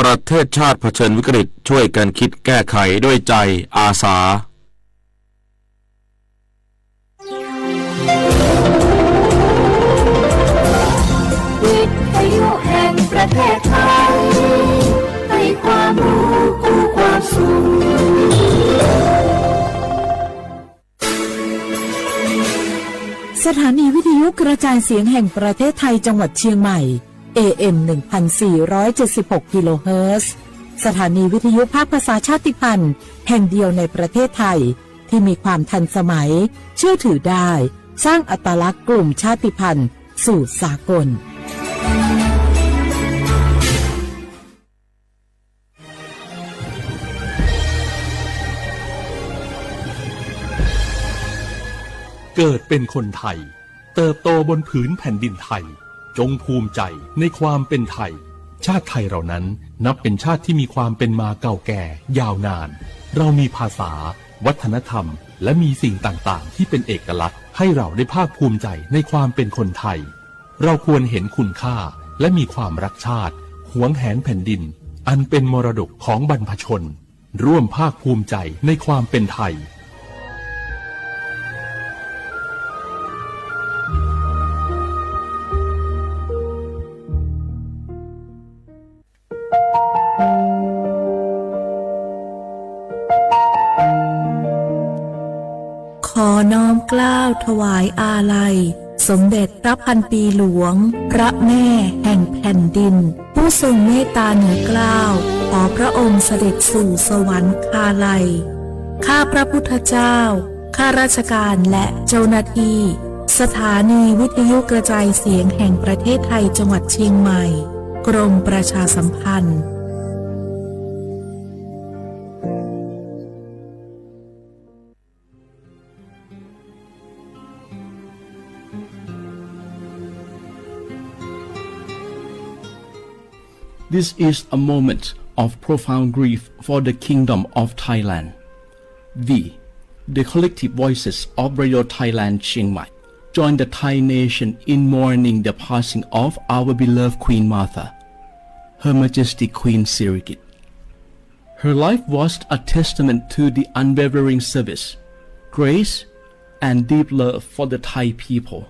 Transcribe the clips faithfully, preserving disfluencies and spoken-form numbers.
ประเทศชาติเผชิญวิกฤต ช่วยกันคิดแก้ไขด้วยใจอาสา วิทยุแห่งประเทศไทย ให้ความรู้คู่ความสุข สถานีวิทยุกระจายเสียงแห่งประเทศไทยจังหวัดเชียงใหม่ เอเอ็ม หนึ่งพันสี่ร้อยเจ็ดสิบหก กิโลเฮิรตซ์ สถานีวิทยุภาคภาษาชาติพันธุ์แห่งเดียวในประเทศไทย ที่มีความทันสมัย เชื่อถือได้ สร้างอัตลักษณ์กลุ่มชาติพันธุ์สู่สากล เกิดเป็นคนไทย เติบโตบนผืนแผ่นดินไทย จงภูมิใจในความเป็นไทย ชาติไทยเรานั้นนับเป็นชาติที่มีความเป็นมาเก่าแก่ยาวนาน เรามีภาษา วัฒนธรรม และมีสิ่งต่างๆ ที่เป็นเอกลักษณ์ ให้เราได้ภาคภูมิใจในความเป็นคนไทย เราควรเห็นคุณค่า และมีความรักชาติ หวงแหนแผ่นดิน อันเป็นมรดกของบรรพชน ร่วมภาคภูมิใจในความเป็นไทย ขอน้อมเกล้าถวายอาลัย สมเด็จพระพันปีหลวง พระแม่แห่งแผ่นดิน ผู้ทรงเมตตาเหนือเกล้า ขอพระองค์เสด็จสู่สวรรคาลัย ข้าพระพุทธเจ้า ข้าราชการและเจ้าหน้าที่ สถานีวิทยุกระจายเสียงแห่งประเทศไทยจังหวัดเชียงใหม่ กรมประชาสัมพันธ์ This is a moment of profound grief for the Kingdom of Thailand. We, the collective voices of Radio Thailand Chiang Mai, join the Thai nation in mourning the passing of our beloved Queen Mother, Her Majesty Queen Sirikit. Her life was a testament to the unwavering service, grace, and deep love for the Thai people.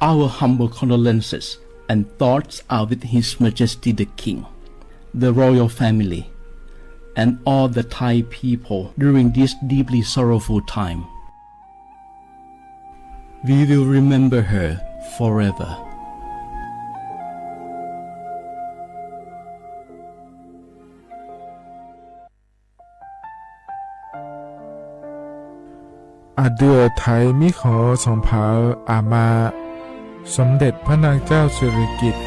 Our humble condolences and thoughts are with His Majesty the King, the royal family, and all the Thai people during this deeply sorrowful time. We will remember her forever. Aqdui-euq taq-iq mirkhanq-eu sanqpaq-euq aqma, สมเด็จพระนางเจ้าสิริกิติ์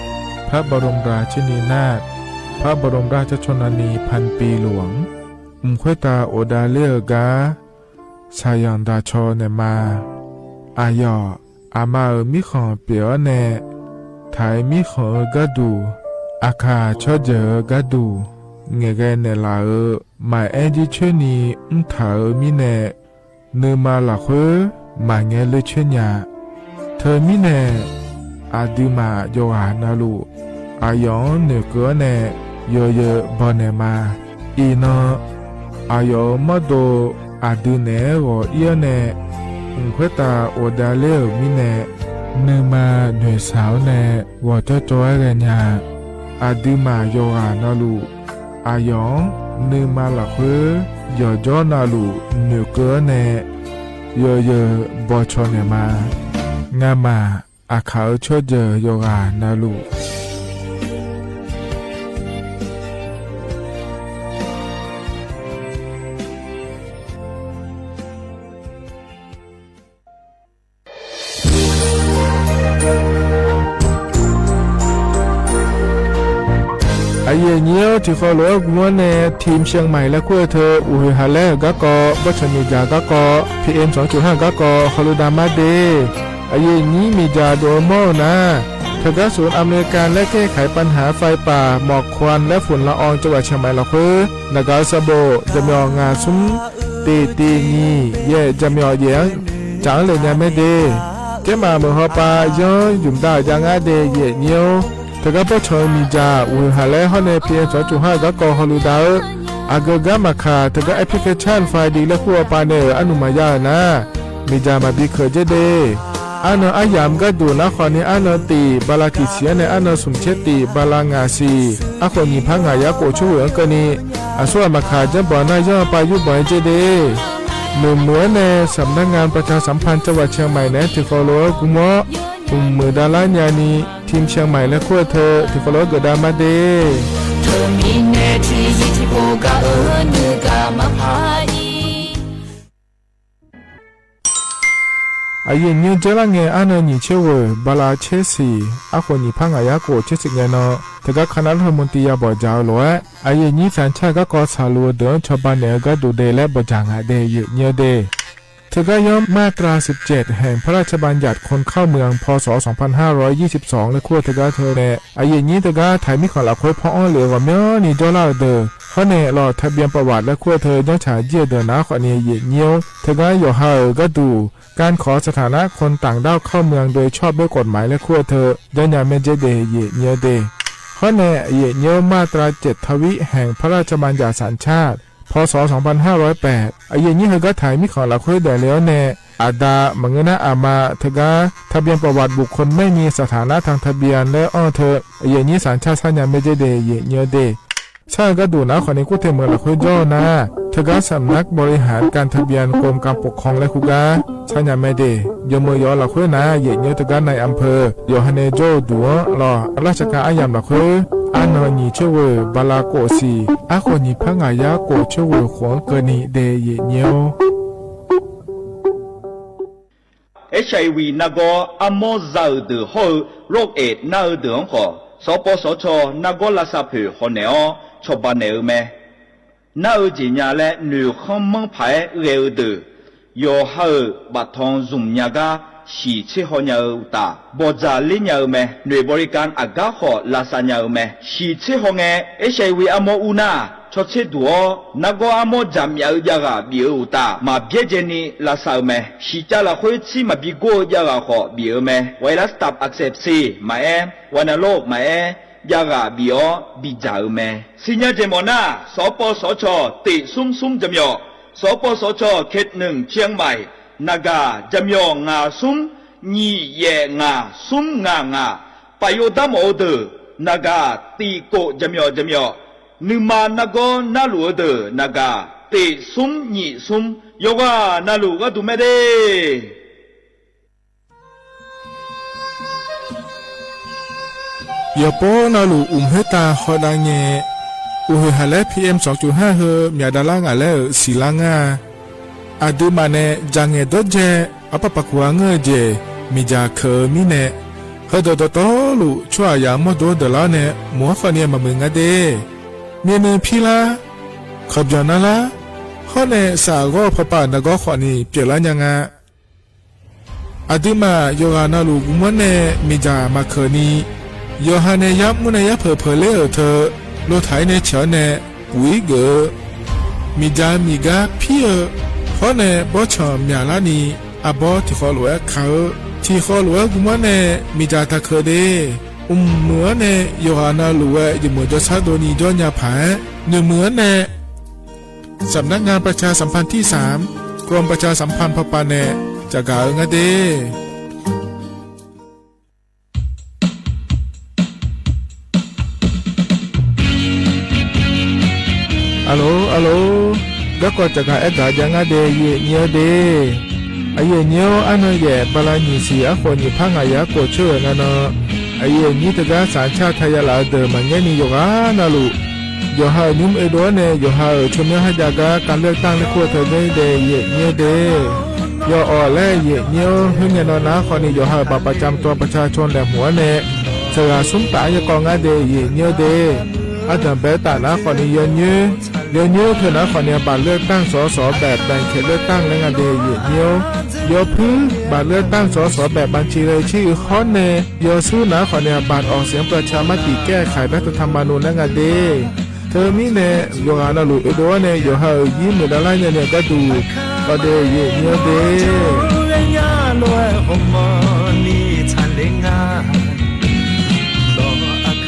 พระบรมราชินีนาถ พระบรมราชชนนีพันปีหลวง mq khoertav ghofdav ler-eu gar shaqzanq daqcaw naeqma. Aqyawf aqma-euq mirkhanq pyeuf-awr nae, taq-iq mirkhanq-eu gharduq, aqkaq tsawrjeuq-eu gharduq, ngaeqghae naeqlaf-euq maqaer jircoer ni mrtaq-euq mirnae, nuima lafkhoer maqngae ler coer nya. Teumirnae, aqduimaf yawqghaq navluf, aqyawf-anr noeqkeuv-awr nae yawzeu bawnaeq ma. Iqnan, aqyawf-euq mawrdo aqdui naeq-aer ghawq ir-awr nae, mq khoertav ghofdav ler-euq mirnae, nuima noeqshaq-awr nae ghawqcawv cawv-aer ghaenya. Aqduimaf yawqghaq navluf, aqyawf-anr nuima lafkhoer yawqjawr navluf noeqkeuv-awr nae yawzeu bawcaw naeqma. Ngamaf aqkaq-euq tsawrjeuq yawqghaq navluf, aqyuif aqnyir-awr, tiqkhaw lof-aer gu-anr nae ทีมเชียงใหม่ laer kur-eu teu, uqhoeq haq laer-euq garkawv, bawrtsanq miqdzaq garkawv, PM sanqtuq har-eu garkawv, hawluf daqma de. Aqyuif aqnyir miqdzaq dov-eu mawr-eu nar, teugar suf-eu Aqmeqliqkaq laer kaer kaq-iq pavnaq-aer ไฟป่าหมอกควันและฝุ่นละออง จังหวัดเชียงใหม่ lafkhoer naqgaq-eu sanqbof jaqmyawf ngaq smr tiq tiq nyiq yaef jaqmyawf yaef-anr caf-anr le nya mae de. Kaermaf meuq hawpav yanr ymqda-euq jav ngar de, aqyuif aqnyir-or. Teugar bawrtsanq-eu miqdzaq uqhuiq haq laer hawr nae P M sawr coq har-eu garkawv hawluf dav-eu, aqgeu gar maqkaq teugar application file laer kur-awr pav naeq-euq arnmq maqya-euq nar, miqdzaq maqbi keuq dzer de. Arnan aryamq gharduq nar khawfni arnan tiq bala tiq siq-anr nae arnan smq tser tiq bala ngaq siq, arkhof nyiq par ngaq yar khof coer ghoeq-anr keuvni, aqsur ghaq maqkaq janrbanq nar yanr-eu pav yurbanq-aer dzer de. Noeqmuiq-anr nae สำนักงานประชาสัมพันธ์จังหวัดเชียงใหม่ naeq-aer tiqkhawf lof-aer gurmawr, mqmuiq davlar nyani ทีมเชียงใหม่ laer kur-eu teu tiqkhawf lof-aer geufdav ma de. Teumirnae tiqzir tiqpov gaq-eu nuigaq maqpar-ir. Aqyuif nyir dzeurlar ngae arnan nyiq tser ghoeq bala tser siq, arkhof nyiq par ngaq yar khof tser siq ngae nan, teugar คณะรัฐมนตรี ya bawq dzaq-eu lof-aer, aqyuif nyir สัญชาติ garkawv tsaqluf-eu deuq-anr cawba naeq-eu gharduq de laer bawq dzaq ngaq de, aqyuif nyir-eu de. Teugar yanr มาตราสิบเจ็ด แห่งพระราชบัญญัติคนเข้าเมือง พ.ศ. สองพันห้าร้อยยี่สิบสอง laer kur-eu teugar teu nae, aqyuif nyir teugar taq-iq mirkhanq lafkhoer paw-anr lef-eu ghawqmyanrni jawrlar-euq deuq, hawr nae lawq ทะเบียนประวัติ laer kur-eu teu janrcaq jir-eu deuq nar khawfni aqyuif nyir-or, teugar yawqha-euq gharduq การขอสถานะคนต่างด้าวเข้าเมืองโดยชอบด้วยกฎหมาย laer kur-eu teu janrnya maerdzer de, aqyuif nyir-eu de. Hawr nae aqyuif nyir-or มาตราเจ็ดทวี แห่งพระราชบัญญัติสัญชาติ พ.ศ. สองพันห้าร้อยแปด aqyuif nyir heugar taq-iq mirkhanq lafkhoer daefle-awr nae, aqda maqngeur nar aqma teugar ทะเบียนประวัติบุคคลไม่มีสถานะทางทะเบียน laer anr-eu teu aqyuif nyir สัญชาติ sarnya maerdzer de, aqyuif nyir-eu de. Sar-eu gharduq nar khawfni kur te meuq lafkhoer jawr-eu nar, teugar สำนักบริหารการทะเบียนกรมการปกครอง laer kur gar sarnya mae de. Yawmeuq yawf-eu lafkhoer nar aqyuif nyir-or teugar นายอำเภอ yawqha nae jawr-eu duq-anr lawq, ราชการ aryamq lafkhoer arnan nyiq tser ghoeq bala khof siq, arkhof nyiq par ngaq yar khof tser ghoeq khof-anr keuvni de, aqyuif nyir-or. Arsaq iq wiq nargawr armawr za-euq deuq hawr-eu โรคเอดส์ nar-eu deuq-anr khawf, sawqpawv sawqcaw nargawr lavsav poeq hawnaeq-awr cawba naeq-eu mae. Nar-eu jeq nya laer noeqkhanr manr paq-aer ghae-eu deuq, yawqha-euq baftanq zmq nya gar shiq tser haw nya-eu uqtaf, bawqdzaq ler nya-eu mae. Noeq บริการ aqgar khawf lavsav nya-eu mae. Shiq tser haw ngae, Arsaq iq wiq armawr ur nar, caw tser duq-awr, nargawr armawr jaqmyaf-eu jav ghaq bif-eu uqtaf, maq byaerdzaeni lavsav-eu mae. Shiqcav lafkhoer tsir maqbi gor-eu jav ghaq khawf bif-eu mae. ไวรัสตับอักเสบซี maqaer, วัณโรค maqaer, jav ghaq bif-awr bidzaq-eu mae. Sirnya jeq mawf nar, sawqpawv sawqcaw teq smr smr jaqmyawf, sawqpawv sawqcaw เขตหนึ่ง เชียงใหม่ naqgaq jaqmyawf ngaq smr nyiq yaef ngaq smr ngaq ngaq, paf yov dar mawf-eu deuq naqgaq tiq kof jaqmyawf jaqmyawf, nuima nargawr narluf-eu deuq naqgaq teq smr nyiq smr, yawqghaq navluf gharduq mae de. Yawqpov navluf uqmq khoertav hawdav ngae, uqhoeq haq laer P M sawq coq har heu myaq davlar ngaq laer-euq siqlar ngar-a. Aqduimaf nae dzaq ngaeq dawrdzae arpaf paf kuq-a ngeur-eu jeq miqdzaq keuq-eu mirnae, heudeuq dawqtawvluf tsawrhaqzaq mawrdo deuq lar-awr nae mq-anr khawfni maqmuiq nga de. Myavnuiv pirlar, kawqbyanq narlar, hawr nae saf ghawr-eu pawpav-euq nargawr khawfni pyeuflar nya nga. Aqduimaf yawqghaq navluf guvmanr nae miqdzaq maqkeuq ni, yawqha nae yarmr nae yarpeuq peuq ler-euq teu, lotaq-ir nae ciq-awr nae puq-ir geuf-eu, miqdzaq miqgar pir-eu, hawr nae bawrtsanq myaqlar ni, arbawr tiqkhawv lof-aer kaq-eu, tiqkhawv lof-aer guvmanr nae miqdzaq taqkeuq de. Mqmuiq-anr nae yawqghaq navluf-aer jeqmeuq jawrshar dovni jawr nya paq-aer, noeqmuiq-anr nae สำนักงานประชาสัมพันธ์ที่สาม กรมประชาสัมพันธ์ พ.ป. nae caqgaq-eu ngar de. Alo, alo. Garkawv caqgaq aergaq jav ngar de, aqyuif nyir-eu de. Aqyuif nyir-or, arnan yaef bala nyiq siq arkhof nyiq par ngaq yar khof coer-euq nga nan, aqyuif nyir teugar สัญชาติไทย ya laf-eu deuq maqngaer ni yawqghaq navluf, yawqha-euq nymr oedov-awr nae yawqha-euq tsawrmyanr harjav gar การเลือกตั้ง laer kur-eu teu ngar de, aqyuif nyir-eu de. Yawawq laer aqyuif nyir-or, khoerngae nan nar khawfni yawqha-euq บัตรประจำตัวประชาชน laeqhmq-anr nae, saqghaq smr taf-anr yawkawv ngar de, aqyuif nyir-eu de. Ardanq baetaf nar khawfni yawnyoer, yawnyoer teu nar khawfni บัตรเลือกตั้ง ส.ส. แบบแบ่งเขตเลือกตั้ง laer nga de, aqyuif nyir-or. Yawpuir บัตรเลือกตั้ง ส.ส. แบบบัญชีรายชื่อ hawr nae, yawshuir nar khawfni บัตรออกเสียงประชามติแก้ไขรัฐธรรมนูญ laer nga de. Teumirnae yawqghaq navluf oedov-awr nae yawqha-euq yir muiqdav lar nya nae gharduq, aqdui aqyuif nyir-eu de. Nya lof-aer hawmawr ni tsaqler nga. Lawq, aqkaq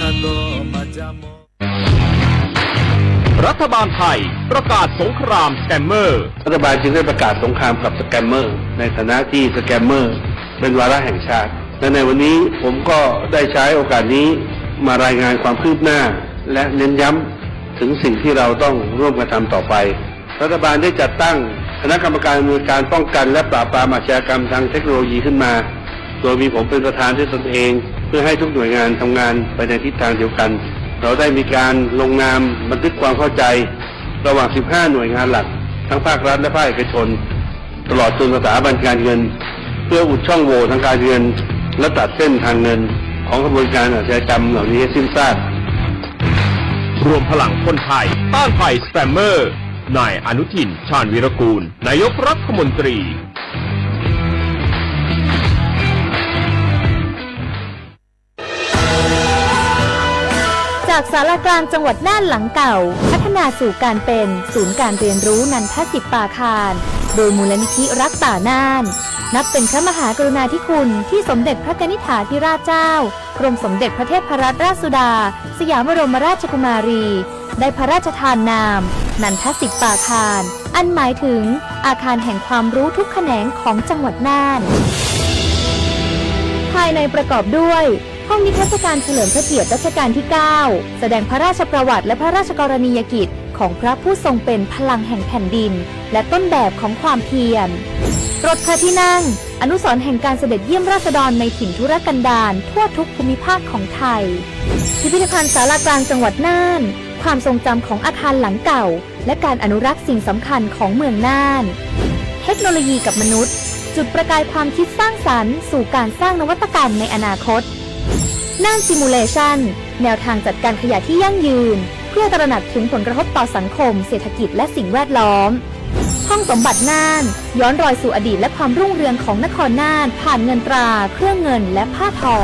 รัฐบาลไทยประกาศสงครามสแกมเมอร์ รัฐบาลจึงได้ประกาศสงครามกับสแกมเมอร์ ในฐานะที่สแกมเมอร์เป็นวาระแห่งชาติ และในวันนี้ผมก็ได้ใช้โอกาสนี้มารายงานความคืบหน้า และเน้นย้ำถึงสิ่งที่เราต้องร่วมกันทำต่อไป รัฐบาลได้จัดตั้งคณะกรรมการอำนวยการป้องกันและปราบปรามอาชญากรรมทางเทคโนโลยีขึ้นมา โดยมีผมเป็นประธานด้วยตนเอง เพื่อให้ทุกหน่วยงานทำงานไปในทิศทางเดียวกัน เราได้มีการลงนามบันทึกความเข้าใจ ระหว่าง สิบห้า หน่วยงานหลัก ทั้งภาครัฐและภาคเอกชน ตลอดจนสถาบันการเงิน เพื่ออุดช่องโหว่ทางการเงิน และตัดเส้นทางเงินของขบวนการอาชญากรรมเหล่านี้ให้สิ้นซาก รวมพลังคนไทยต้านภัยสแกมเมอร์ นายอนุทิน ชาญวีรกูล นายกรัฐมนตรี จากศาลากลางจังหวัดน่านหลังเก่า พัฒนาสู่การเป็นศูนย์การเรียนรู้นันทสิปปาคาร โดยมูลนิธิรักษาน่าน นับเป็นพระมหากรุณาธิคุณที่สมเด็จพระกนิษฐาธิราชเจ้า กรมสมเด็จพระเทพรัตนราชสุดา สยามบรมราชกุมารี ได้พระราชทานนาม นันทสิปปาคาร อันหมายถึงอาคารแห่งความรู้ทุกแขนงของจังหวัดน่าน ภายในประกอบด้วย ห้องนิทรรศการเฉลิมพระเกียรติรัชกาลที่ เก้า แสดงพระราชประวัติและพระราชกรณียกิจของพระผู้ทรงเป็นพลังแห่งแผ่นดิน และต้นแบบของความเพียร รถพระที่นั่ง อนุสรณ์แห่งการเสด็จเยี่ยมราษฎรในถิ่นทุรกันดารทั่วทุกภูมิภาคของไทย พิพิธภัณฑ์ศาลากลางจังหวัดน่าน ความทรงจำของอาคารหลังเก่า และการอนุรักษ์สิ่งสำคัญของเมืองน่าน เทคโนโลยีกับมนุษย์ จุดประกายความคิดสร้างสรรค์สู่การสร้างนวัตกรรมในอนาคต น่าน Simulation แนวทางจัดการขยะที่ยั่งยืน เพื่อตระหนักถึงผลกระทบต่อสังคม เศรษฐกิจ และสิ่งแวดล้อม ห้องสมบัติน่าน ย้อนรอยสู่อดีตและความรุ่งเรืองของนครน่าน ผ่านเงินตรา เครื่องเงิน และผ้าทอ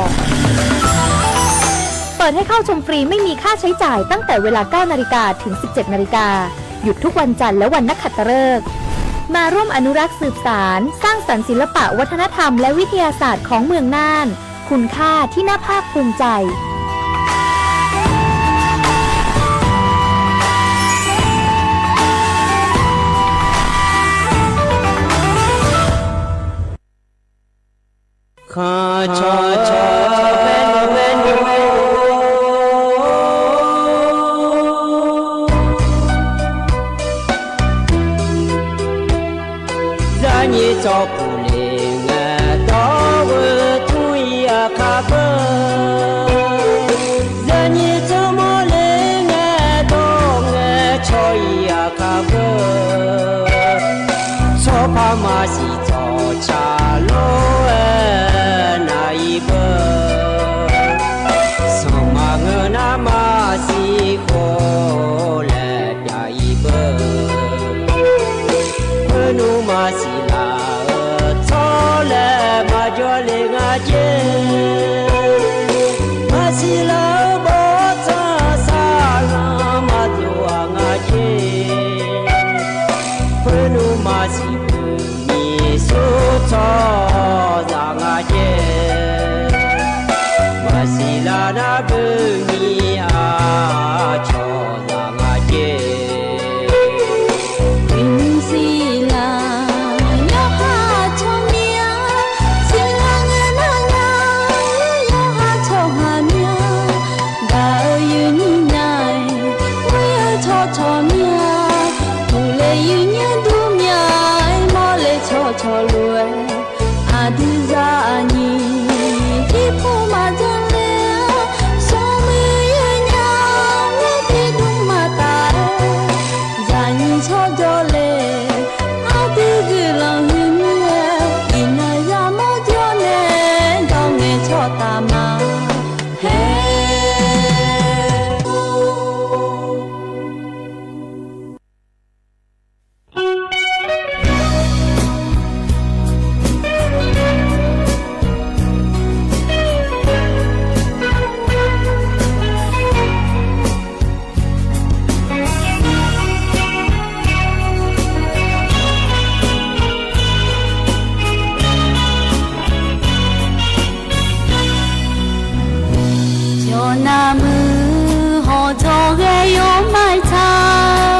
เปิดให้เข้าชมฟรีไม่มีค่าใช้จ่ายตั้งแต่เวลา เก้านาฬิกา ถึง สิบเจ็ดนาฬิกา หยุดทุกวันจันทร์และวันนักขัตฤกษ์ มาร่วมอนุรักษ์สืบสาน สร้างสรรค์ศิลปะวัฒนธรรมและวิทยาศาสตร์ของเมืองน่าน คุณค่าที่น่าภาคภูมิใจ Zaqnyiq tsawrpuq le ngae dawr-eu tmr-ir aqkar beu. Zaqnyiq tsawrmawr le ngae dawr ngae cawq-ir aqkar beu. Tsawrpar maqsiq tsawqtsaq lor-aer nav-ir beu. Sanqpaq ngeur nar maqsiq khawf laer pyav-ir beu. Khoernmr maqsiq laf-euq tsawrlaeq maqjawr le nga jer. Maqsiq laf-euq bawrtsanq saqlanq maqdov-aq nga jer. Khoernmr maqsiq bui nyiq sur tsawrhaqzaq nga jer. Maqsiq laf nar bui nyiq aqcawq zaq nga jer. Tiqnymr siq laf yawqha tsawrmyanr, siq laf ngae nar nya, yawqha tsawrhaq myanr. Gaq-eu yuifnyir nya-aer, ghoer-eu tsawrcawq mya. Uqle yuifnyir dur mya-aer, mawrle tsawrcawq lof-aer. Aqdui zaqnyiq tiqpov maqjanr le-awr, smrmuiq yawnya-aer tiqdmr maqtaf-aer. Zaqnyiq tsawrjawr le, aqdui guiqlanq huiqmir-aer, iqnan yamawr jawr nae, dawr ngae tsawrtaf ma. Hae. Jawrnar muiq hawq jawr ghae yawmaf-aer tar.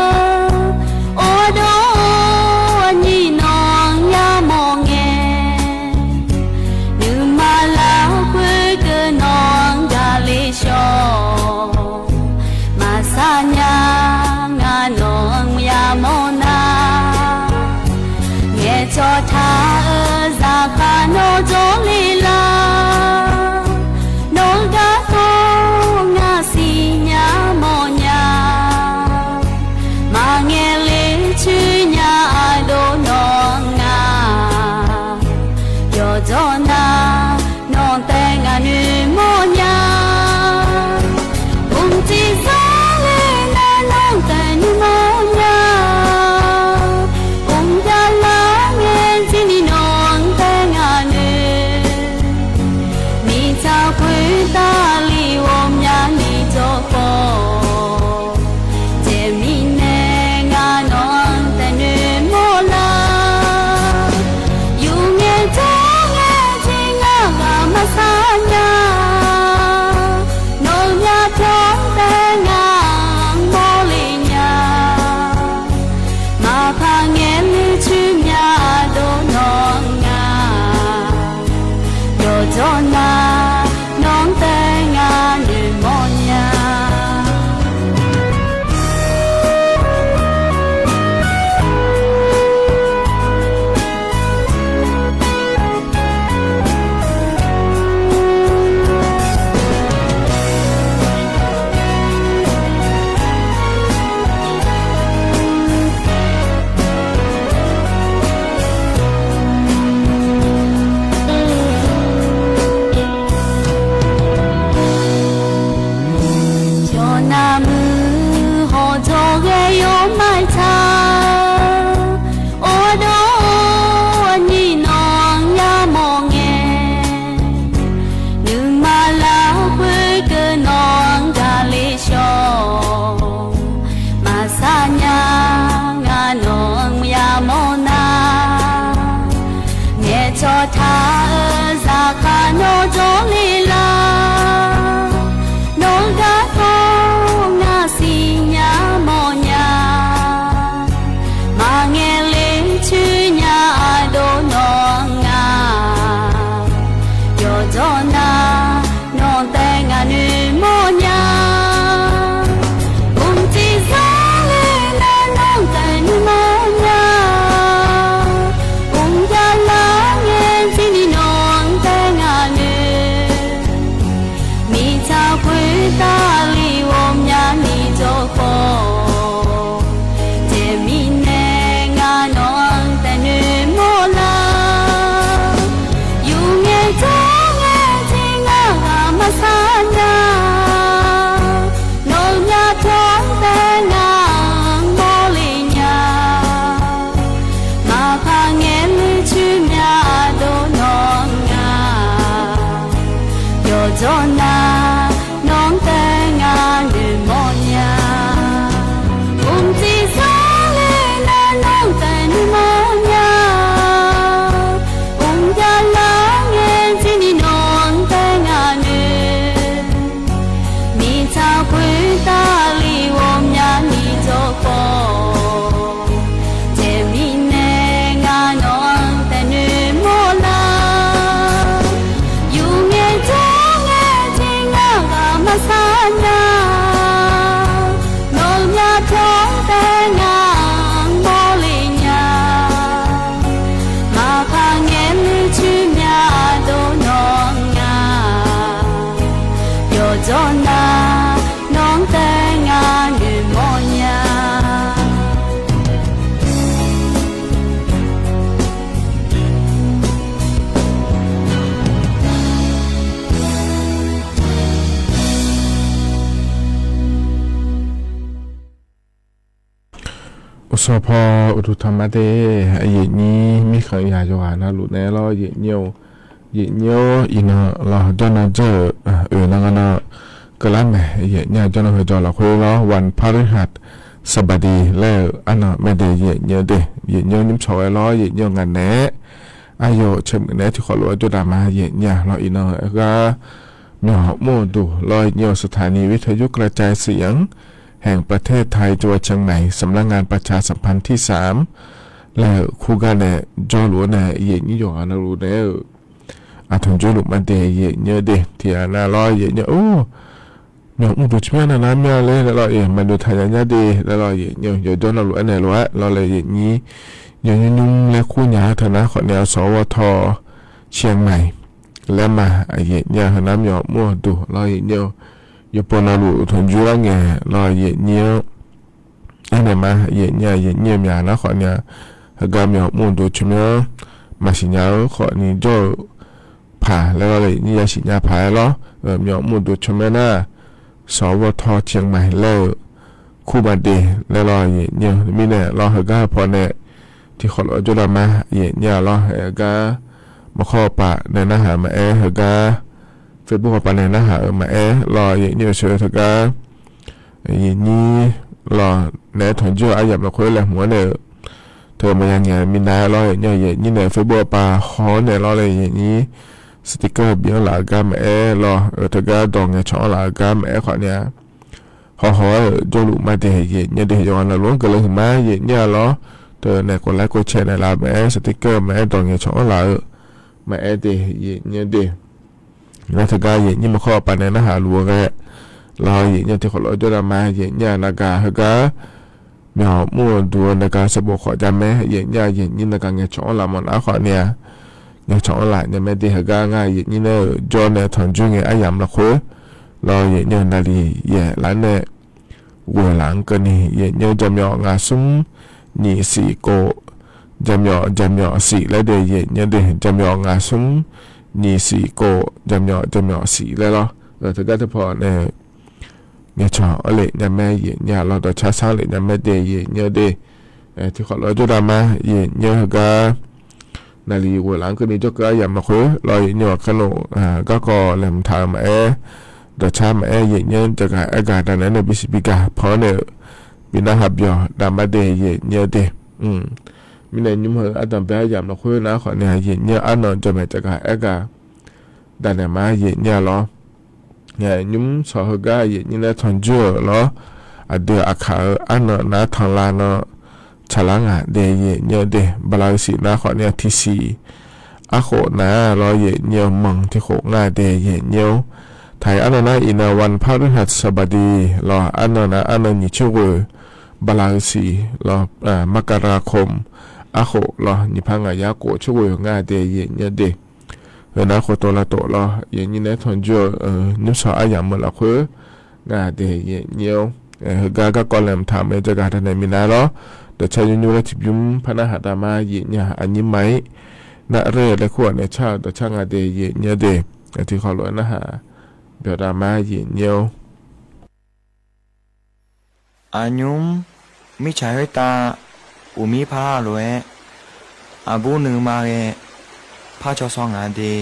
maqsar nya. Nawq-euq myavpyawq taef ngaq mawrle nya. Maqpar ngaeq luiv coer myadov nawq nga. Yawqjawr nar nawq-anr taef ngaq noeqmawr nya. Mqtser sar le nar nawq-anr taef noeqmawr nya. Mqjav lar ngae jir ni nawq-anr taef ngaq noeq. Mirtsaq khoertav le ghawqmyani jawrkawv. Jeq mirnae ngar nawq-anr taef noeqmawr lar. Yur ngae jawr ngae tiq ngar ghaq maqsar nya. Nawq-euq myavpyawq taef ngaq mawrle nya. Maqpar ngaeq luiv coer myadov nawq nga. Yawqjawr nar nawq-anr taef ngaq noeqmawr nya. Uqsawq paw uqduq tanqma de, aqyuif nyir mirkhanq yaq yawqghaq navluf naeq-aer lawr, aqyuif nyir-or, aqyuif nyir-or, iqnan lawr jawrnan dzeur-euq oeq nan nga nan keuvlar mae, aqyuif nyir-aq jawrnan heu jawr lafkhoer lawr, วันพฤหัสบดี laer-euq arnan mae de, aqyuif nyir-eu de, aqyuif nyir-or nymr tsawq ghae lawr, aqyuif nyir-eu ngaqnaeq-aer aqyawf caeqmuiq naeq-aer tiqkhawf lof-aer jawrdaq ma, aqyuif nyir-aq lawr iqnan-eu gar myawq mr-eu duq lawr, aqyuif nyir-eu สถานีวิทยุกระจายเสียงแห่งประเทศไทย จังหวัดเชียงใหม่ สำนักงานประชาสัมพันธ์ที่สาม laer-euq kur gar nae jawrluf-anr nae, aqyuif nyir yawqghaq navluf naeq-aer-euq aqtanq jawrluf ma de, aqyuif nyir-eu de, tiqghaq nav lawr aqyuif nyir-or, myawq mr duq tsawrmyanr nav nar myanr ler laer lawr, iq maqnoeq taq nya nya de laer lawr, aqyuif nyir-eu yawqjawr navluf aernaeq lof-aer lawr laer, aqyuif nyir yawqnymr nymr laer kur nya teu nar khawf nae, สวท. เชียงใหม่ laer ma, aqyuif nyir-aq heunar myawq mr-eu duq lawr, aqyuif nyir-eu yawqpov navluf tanqjur lar ngae lawr, aqyuif nyir-anr aernaeq ma, aqyuif nyir-aq aqyuif nyir-eu myaq nar khawf nae, heugar myawq mr-eu duq tsawrmyanr maqsiq nya-eu khawf ni jawr-eu paq laer lawr, aqyuif nyir yasiq nya paq-aer lawr, myawq mr-eu duq tsawrmyanr nar สวท. เชียงใหม่ laer-euq kur ma de laer lawr, aqyuif nyir-eu mirnae lawr, heugar heu paw nae tiqkhawf lof-aer jawrdaq ma, aqyuif nyir-aq lawr, heugar maqkhawr paq nae narhaq maqaer, heugar Facebook paq nae narhaq-euq maqaer lawr, aqyuif nyir-eu sheuq-eu teugar aqyuif nyir lawr naeq-aer tanqjur-eu aryamq lafkhoer laeqhmq-anr naeq-eu teu maqya ngaeq minav-aer lawr, aqyuif nyir nae Facebook paq haw-anr naeq lawr laer, aqyuif nyir sticker bi-anr laf-eu gar maqaer lawr, teugar dawq ngaeqcawq-anr laf-eu gar maqaer khawf nae-a, hawhaw-aer-euq jawrluf ma de, aqyuif nyir de, yawqghaq navluf-anr guiqlanq huiqma, aqyuif nyir-aq lawr, teu nae กดไลค์ กดแชร์ naeq laf-eu maqaer, sticker maqaer, dawq ngaeqcawq-anr laf-eu maqaer de, aqyuif nyir de. Nar teugar aqyuif nyir maqkhawr paq nae narhaq luf-eu ghae lawr, aqyuif nyir tiqkhawf lof-aer jawrdaq ma, aqyuif nyir-aq navgaq heugar myawq mr-eu duq-eu navgaq sanqbof khawf jamae, aqyuif nyir-aq aqyuif nyir navgaq ngaeqcawq-anr laf mawf nar khawf nae-a, ngaeqcawq-anr laf nya mae de, heugar ngar aqyuif nyir nae-euq jawr nae tanqjur ngae aryamq lafkhoer lawr, aqyuif nyir-eu naqliq yaeq lar nae ghoeq laf-anr keuvni, aqyuif nyir-eu jaqmyawf ngaq smr nyiq siq kof, jaqmyawf jaqmyawf siq laer de, aqyuif nyir de, jaqmyawf ngaq smr nyiq siq kof, jaqmyawf jaqmyawf siq laer lawr, teugar teu paw nae ngaeqcawq-anr lef nya mae, aqyuif nyir-aq lawr, dawqcar sar lef nya mae de, aqyuif nyir de. Tiqkhawf lof-aer jawrdaq ma, aqyuif nyir heugar naqliq ghoeq laf-anr keuvni jawrkeuv aryamq lafkhoer lawr, aqyuif nyir-aq kanof garkawv laeqhmq taq-euq maqaer, dawqcar maqaer, aqyuif nyir jaqgaq aergaq daqnaeq-aer nae bisiq bigaq paw-anr naeq-eu bi narhaq byawq daqma de, aqyuif nyir de. Mirnae nymr heu ardanqbae aryamq lafkhoer nar khawf nae, aqyuif nyir arnan jawqmaeq jaqgaq aergaq daqnaeq ma, aqyuif nyir-aq lawr. Nymr shawq heugar aqyuif nyir nae tanqjur-euq lawr, aqdui aqkaq-eu arnan nar tanqlav nan tsaqlar ngaq de, aqyuif nyir de. Bala-eu siq nar khawf nae tiqsiq arkhof nar lawr, aqyuif nyir-eu manq tiqkhof ngar de, aqyuif nyir-or. Taq-iq arnan nar iqnan วันพฤหัสบดี lawr, arnan nar arnan nyiq tser ghoeq, bala-eu siq lawr, มกราคม arkhof lawr, nyiq par ngaq yar khof tser ghoeq ngar de, aqyuif nyir de. Heu nar khoftof lavtof lawr, aqyuif nyir nae tanqjur-eu nymr shawq aryamq-eu lafkhoer ngar de, aqyuif nyir-or. Heugar garkawv laeqhmq taq-euq mae jaqgaq daqnaeq minav lawr, dawqcar nymr nymr laer tiqbymr par narhaq daqma, aqyuif nyir-aq aqnyir ma-ir nar rer laer kur-awq nae car-eu dawqcar nga de, aqyuif nyir de. Tiqkhawf lof-aer narhaq byawq dav ma, yiq nyir-or. Aqnymr mirtsaq khoertav uqmir par lof-aer, aqbur nuima ghae par caw saw ngaq de.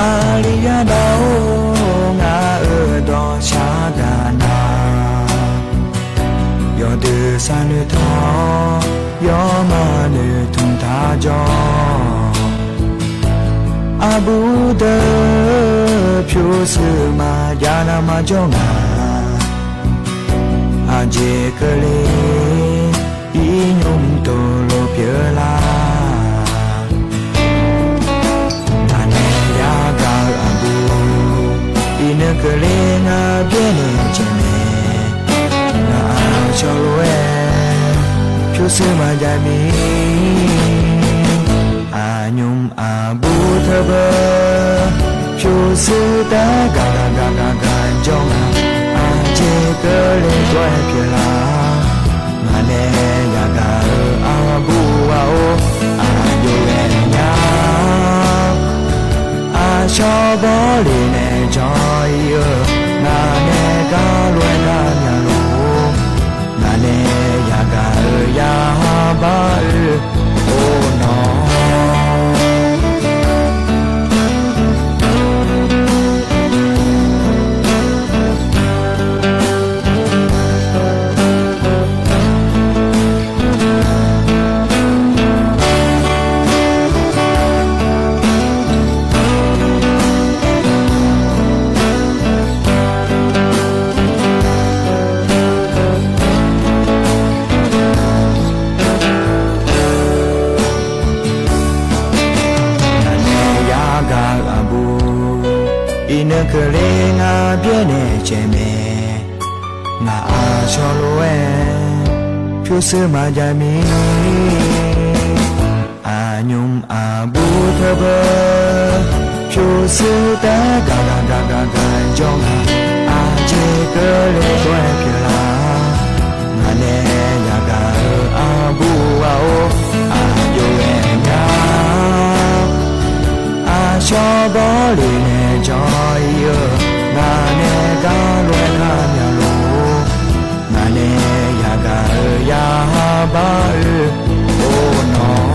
Aqli yadaq-or, ngaq-euq dawqshaq gaq nar, yawqdeuq sharnoeq taq-awr, yawmaf noeqtmq taq jawr. Aqbur deuq pyurshuir maqjav nar maqjawr nga. Aqjeq keuvle, iqnymr tov lof pyeuf lar. Ngaq nae yagaq-eu aqbur, iqnan keuvle ngar byaernaeq caeq mae. Ngaq aqcawq lof-aer pyurshuir maqjav mir. Aqnymr aqbur teubeu, pyurshuir taef gaq gaq gaq gaq gaq jawr nga. Aqjeq keuvle dawr-aer pyeuf lar. Ngaq nae yagaq-eu aqbur ghaq-or, aqjox ghae nya. Aqshawr bawle nae jawr-ir-eu, ngaq nae gar lof-aer gar myaq luf-or. Ngaq nae yagaq-eu yar bar-eu or nawq. Ngaq nae yagaq-eu aqbur, iqnan keuvle ngar byaernaeq caeq mae. Ngaq aqcawq lof-aer pyurshuir maqjav mir. Aqnymr aqbur teubeu, pyurshuir taef gaq gaq gaq gaq gaq jawr nga. Aqjeq keuvle dawr-aer pyeuf lar. Ngaq nae yagaq-eu aqbur ghaq-or, aqjox ghae nya. Aqshawr bawle nae jawr-ir-eu, ngaq nae gar lof-aer gar myaq luf-or. Ngaq nae yagaq-eu yar bar-eu or nawq.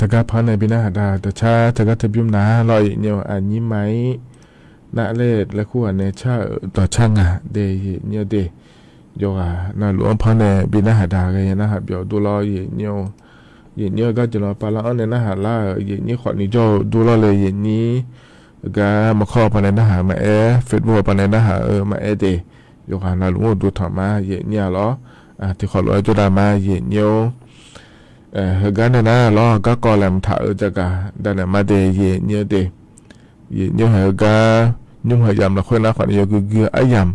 Teugar par nae bi narhaq da dawqcar teugar teu bymr nar lawr, yiq nyir-or, aqnyir ma-ir nar laer laer kur ghaq nae car-euq dawqcar ngaq de, yiq nyir-or de. Yawqghaq navluf-anr par nae bi narhaq da ghae narhaq byawq dur lawr, yiq nyir-or. Yiq nyir-eu gar jeq lawr pavlar-anr nae narhaq lar-euq yiq nyir khawfni jawr-eu dur lawr laer yiq nyir. Heugar maqkawr-eu pavnae narhaq maqaer, Facebook-eu pavnae narhaq-eu maqaer de. Yawqghaq navluf-anr uqduq tanq ma, yiq nyir-a lawr. Tiqkhawf lof-aer jawrdav ma, yiq nyir-or. Heugar nae nar lawr, garkawv laeqhmq taq-eu jagaq danaeq ma de, yiq nyir-or de. Yiq nyir-or, heugar nymr heu yamq lafkhoer nar khawfni yawgui gui aryamq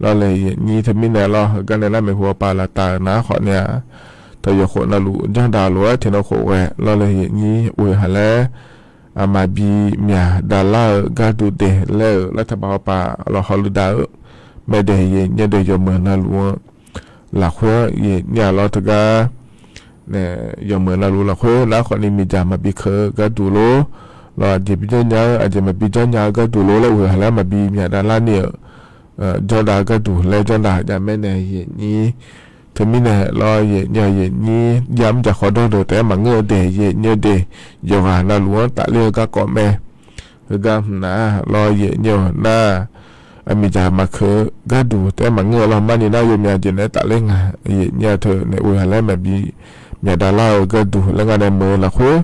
lawr laer yiq nyir. Teumirnae lawr, heugar nae nar maeqhu-awr pav lavtaf-euq nar khawfni-a, teu yawqkhof navluf janrdav lof-aer tiqnan khof ghae lawr laer yiq nyir. Oeq haq laer aqmaqbi myaq davlar-eu gharduq de laer-euq lar taqbaq hawpaf lawqhaw ludav-eu mae de, yiq nyir-or de. Yawmuiq navluf-anr lafkhoer-anr yiq nyir-a lawr, teugar nae yawmuiq navluf lafkhoer nar khawfni miqdzaq maqbi keuv-eu gharduq lor. Lawr, aqjeq bi janrnya-eu, aqjeq maqbi janrnya-eu gharduq lor laer oeq haq laer maqbi myaq davlar ni-euq janrdav gharduq laer janrdav jav mae nae yiq nyir. Teumirnae lawr, yiq nyir-a, yiq nyir. Yamr jaqkhawf dawrdeuq taef-aer maqngeur-eu de, yiq nyir-or de. Yawqghaq navluf-anr tafler-eu garkawv mae. Heugar hmq nar lawr, yiq nyir-or nar, miqdzaq maqkeuq-eu gharduq taef-aer maqngeur-eu lawr. Marni nar yawmyaq jeq naeq-aer tafler nga. Aqyuif aqnyir-a teu naeq-aer ghaq laer maqbi myaqdav lar-eu gharduq laer nga nae meuq-eu lafkhoer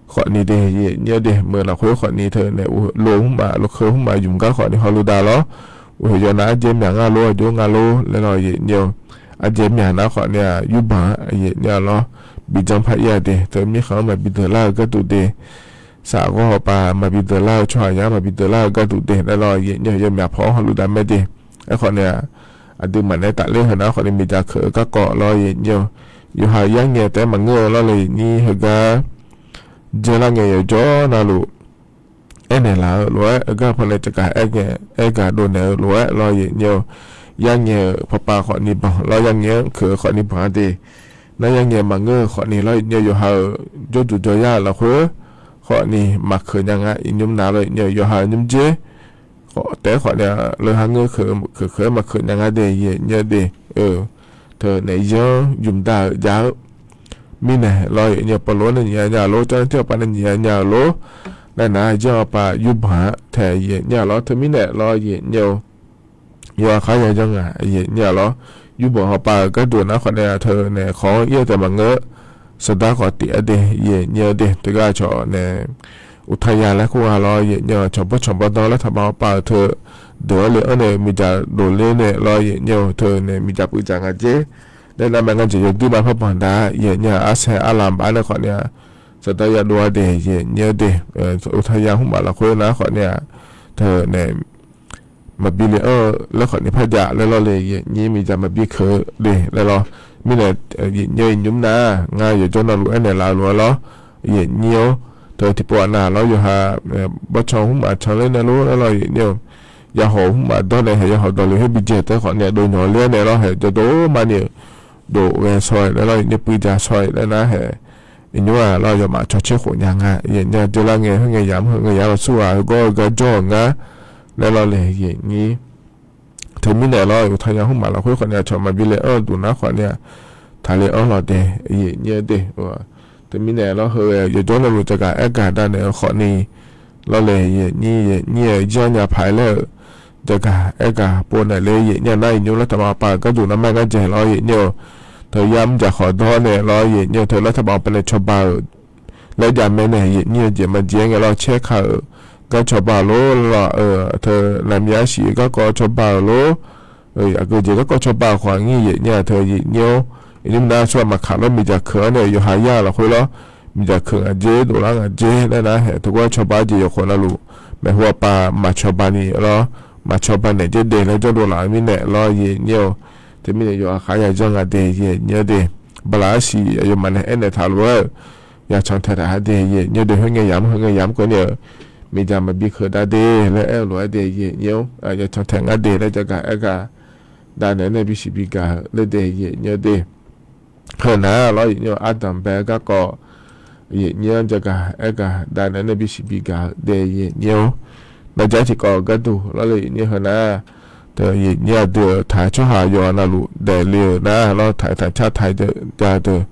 khawfni de, aqyuif aqnyir-a de, meuq-eu lafkhoer khawfni teu naeq-aer lo mrmaf lo keuv mrmaf ymq gar khawfni hawluv dav lawr. Uqhoeq yawf nar arjaev myaq ngar lor, aqjox nga lor laer lawr, aqyuif aqnyir-a. Arjaev myaq nar khawfni-aq yurbanq-anr aqyuif aqnyir-a lawr, bi janr par ir-a de, teu mirkhanq-anr maqbi deuq lar-eu gharduq de, saqghawr hawpav maqbi deuq lar-eu, tsawrhaqzaq-anr maqbi deuq lar-eu gharduq de laer lawr, aqyuif aqnyir-a. Yawmyaq paw-anr hawluv dav mae de. Aerkhawfni-aq, aqduimaf naeq-aer tafler heu nar khawfni miqdzaq keuq-eu garkawv lawr, aqyuif aqnyir-a. Yawqha yar ngae taef-aer maqngeur-eu lawr le, aqyuif aqnyir, heugar dzeurlar ngae yawqjawr navluf aernaeq laf-eu lof-aer, heugar pawnae tsafgaq aer ngae, aer gaq dovnaeq-eu lof-aer lawr, aqyuif aqnyir-a. Yar ngae-euq pawpav khawfni banq lawr, yar ngae-anr keuq-eu khawfni banq-a de. Nar yar ngae maqngeur-eu khawfni lawr, aqyuif aqnyir-a, yawqha-euq jawrduq jawryar-euq lafkhoer khawfni maqkeuq nya nga, iqnymr nav lawr, aqyuif aqnyir-a. Yawqha-euq nymrjer taef-aer khawfni-aq, leuha ngeur keuq keuq-aer maqkeuq nya nga de, aqyuif aqnyir-a de. Teu naeq-aer yanr ymq dav-euq jav-eu mirnae lawr, aqyuif aqnyir-a. Pawlof-anr nae nyiq nya nya-euq lor, Jarlif tirghaq pav nae nyiq nya nya-euq lor, nae nar janr-eu pav yurbanq-anr taeq, aqyuif aqnyir-a lawr. Teumirnae lawr, aqyuif aqnyir-a, yawqha khar ya janr nga, aqyuif aqnyir-a lawr. Yurbanq hawpav-euq gharduq nar khawfni-aq teu naeq khawf-anr ir-eu taef maqngeur, saqdar khawf tif-aer de, aqyuif aqnyir-a de. Teugar cawq nae uqtaya laer kur nga lawr, aqyuif aqnyir-a. Cawq bawrtsanq bawrdanr laer taqbaq hawpav-euq teu deuq-anr le-anr nae miqdzaq dovler nae lawr, aqyuif aqnyir-a, teu nae miqdzaq puivdzaq nga jer. Nae navmaqngae jeq yawduir ma parbanq dav, aqyuif aqnyir-a. Arsaer arlaf baf nae khawfni-aq, saqdar yadov-a de, aqyuif aqnyir-a de. Uqtaya hmqmaf lafkhoer nar khawfni-aq teu nae maqbi le-anr-eu laer khawfni par jav laer lawr le, aqyuif aqnyir, miqdzaq maqbi keuq-eu de laer lawr. Mirnae aqyuif aqnyir-a, iqnymr nar ngar yawqjawr navluf aernaeq laf-eu lof-aer lawr, aqyuif aqnyir-a. Teu tiqpov-aq nav lawr, yawqha bawrtsanq hmqmaf canler nae lor laer lawr, aqyuif aqnyir-a. Yahaw hmqmaf dawr nae haeq yahaw dawqle khoer bi jae taef khawfni-aq dov nyawq ler-aer nae lawr, haeq jawqdov maqni-euq dov ghae shaw-aer laer lawr, aqyuif aqnyir, puivdzaq shaw-aer laer nar haeq, iqnymr-aq lawr yawmaf cawtser khof nya nga, aqyuif aqnyir-a. Dzeurlar ngae khoerngae yamq heu ngae yamq-a, aqsurghaq heugar-eu gar jawr-euq ngar laer lawr le, aqyuif aqnyir. Teumirnae lawr, uqtaya hmqmaf lafkhoer khawfni-aq cawq maqbi le-anr-eu duq nar khawfni-aq taqle-anr lawq de, aqyuif aqnyir-a de. Teumirnae lawr, heu yawqjawr navluf jaqgaq aergaq davnaeq-eu khawfni lawr le, aqyuif aqnyir, aqyuif aqnyir-a, janrnya paq-aer laer-euq jaqgaq aergaq pov naeq le, aqyuif aqnyir-a. Nar iqnymr laer taqbaq hawpav-euq gharduq narmaer ngar jae lawr, aqyuif aqnyir-a. Teu yamr jaq khawf dawr nae lawr, aqyuif aqnyir-a. Teu laer taqbaq hawpav nae cawba-euq laer jav mae nae, aqyuif aqnyir-a, jeq maqjeq-aer ngae lawr, caer ka-euq gar cawba-euq lor lawr, teu naqmyaq arsiq-eu garkawv cawba-euq lor, aqgeu jeq garkawv cawba-euq khawf aqnyir, aqyuif aqnyir-a. Teu aqyuif aqnyir-a, iqnymr nar aqsurghaq maqkaq lawr, miqdzaq keuq-anr nae yawqha yar-eu lafkhoer lawr, miqdzaq keuq ngaq jer, dovlar ngaq jer laer nar haeq, teugar cawba-eu jeq yawqkhawf navluf maeqhu aqpav maqcawba ni lawr, maqcawba naeq jer de laer janrdov laf-eu mirnae lawr, aqyuif aqnyir-a. Teumirnae yawqha khar ya janr nga de, aqyuif aqnyir-a de. Bala arsiq aqyawfmaf nae aernaeq taq lof-aer, ya cantaeq taq-a de, aqyuif aqnyir-a de. Khoerngae yamq heu ngae yamq keuvni-euq miqdzaq maqbi keuq dav de laer aer-eu lof-aer de, aqyuif aqnyir-a. Ya cantaeq ngar de laer jaqgaq aergaq davnaeq-aer nae bisiq bigaq-eu laer de, aqyuif aqnyir-a de. Heu nar lawr, aqyuif aqnyir-a, ardanq bae-eu garkawv, aqyuif aqnyir-anr jaqgaq aergaq davnaeq-aer nae bisiq bigaq-eu de, aqyuif aqnyir-a. Narjar tiqkawv-eu gharduq lawr le, aqyuif aqnyir, heu nar teu aqyuif aqnyir aqdui-euq taq-eu tsawrhaq yawqghaq navluf daefle-euq nar lawr, taq-ir taq car taq-ir jav deuq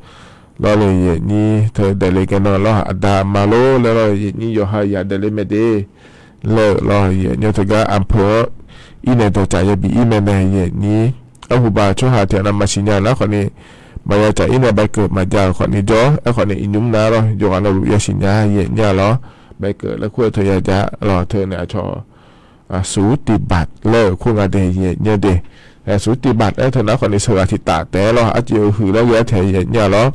lawr le, aqyuif aqnyir, teu daefle gae nan lawr, aqda aqma lor laer lawr, aqyuif aqnyir, yawqha yaq daefle mae de laer-euq lawr, aqyuif aqnyir, teugar aqpeu-anr irnaeq dawqtsaf yabi ir mae nae, aqyuif aqnyir, arhuba tsawrhaq tiq ghaq navmaqsiq nya nar khawfni maqya tsaf ir nae bae keuv maqjav-euq khawfni jawr. Aerkhawfni iqnymr nar lawr, yawqghaq navluf yasiq nya, aqyuif aqnyir-a lawr, bae keuv laer kur-eu teu ya jav lawr, teu naeq aqcawq สูติบัตร laer-euq kur nga de, aqyuif aqnyir-a de. สูติบัตร aer teu nar khawfni sheuqghaq tiqtaf taef-aer lawr, arciv-eu huiq laer ghae-aer taeq, aqyuif aqnyir-a lawr.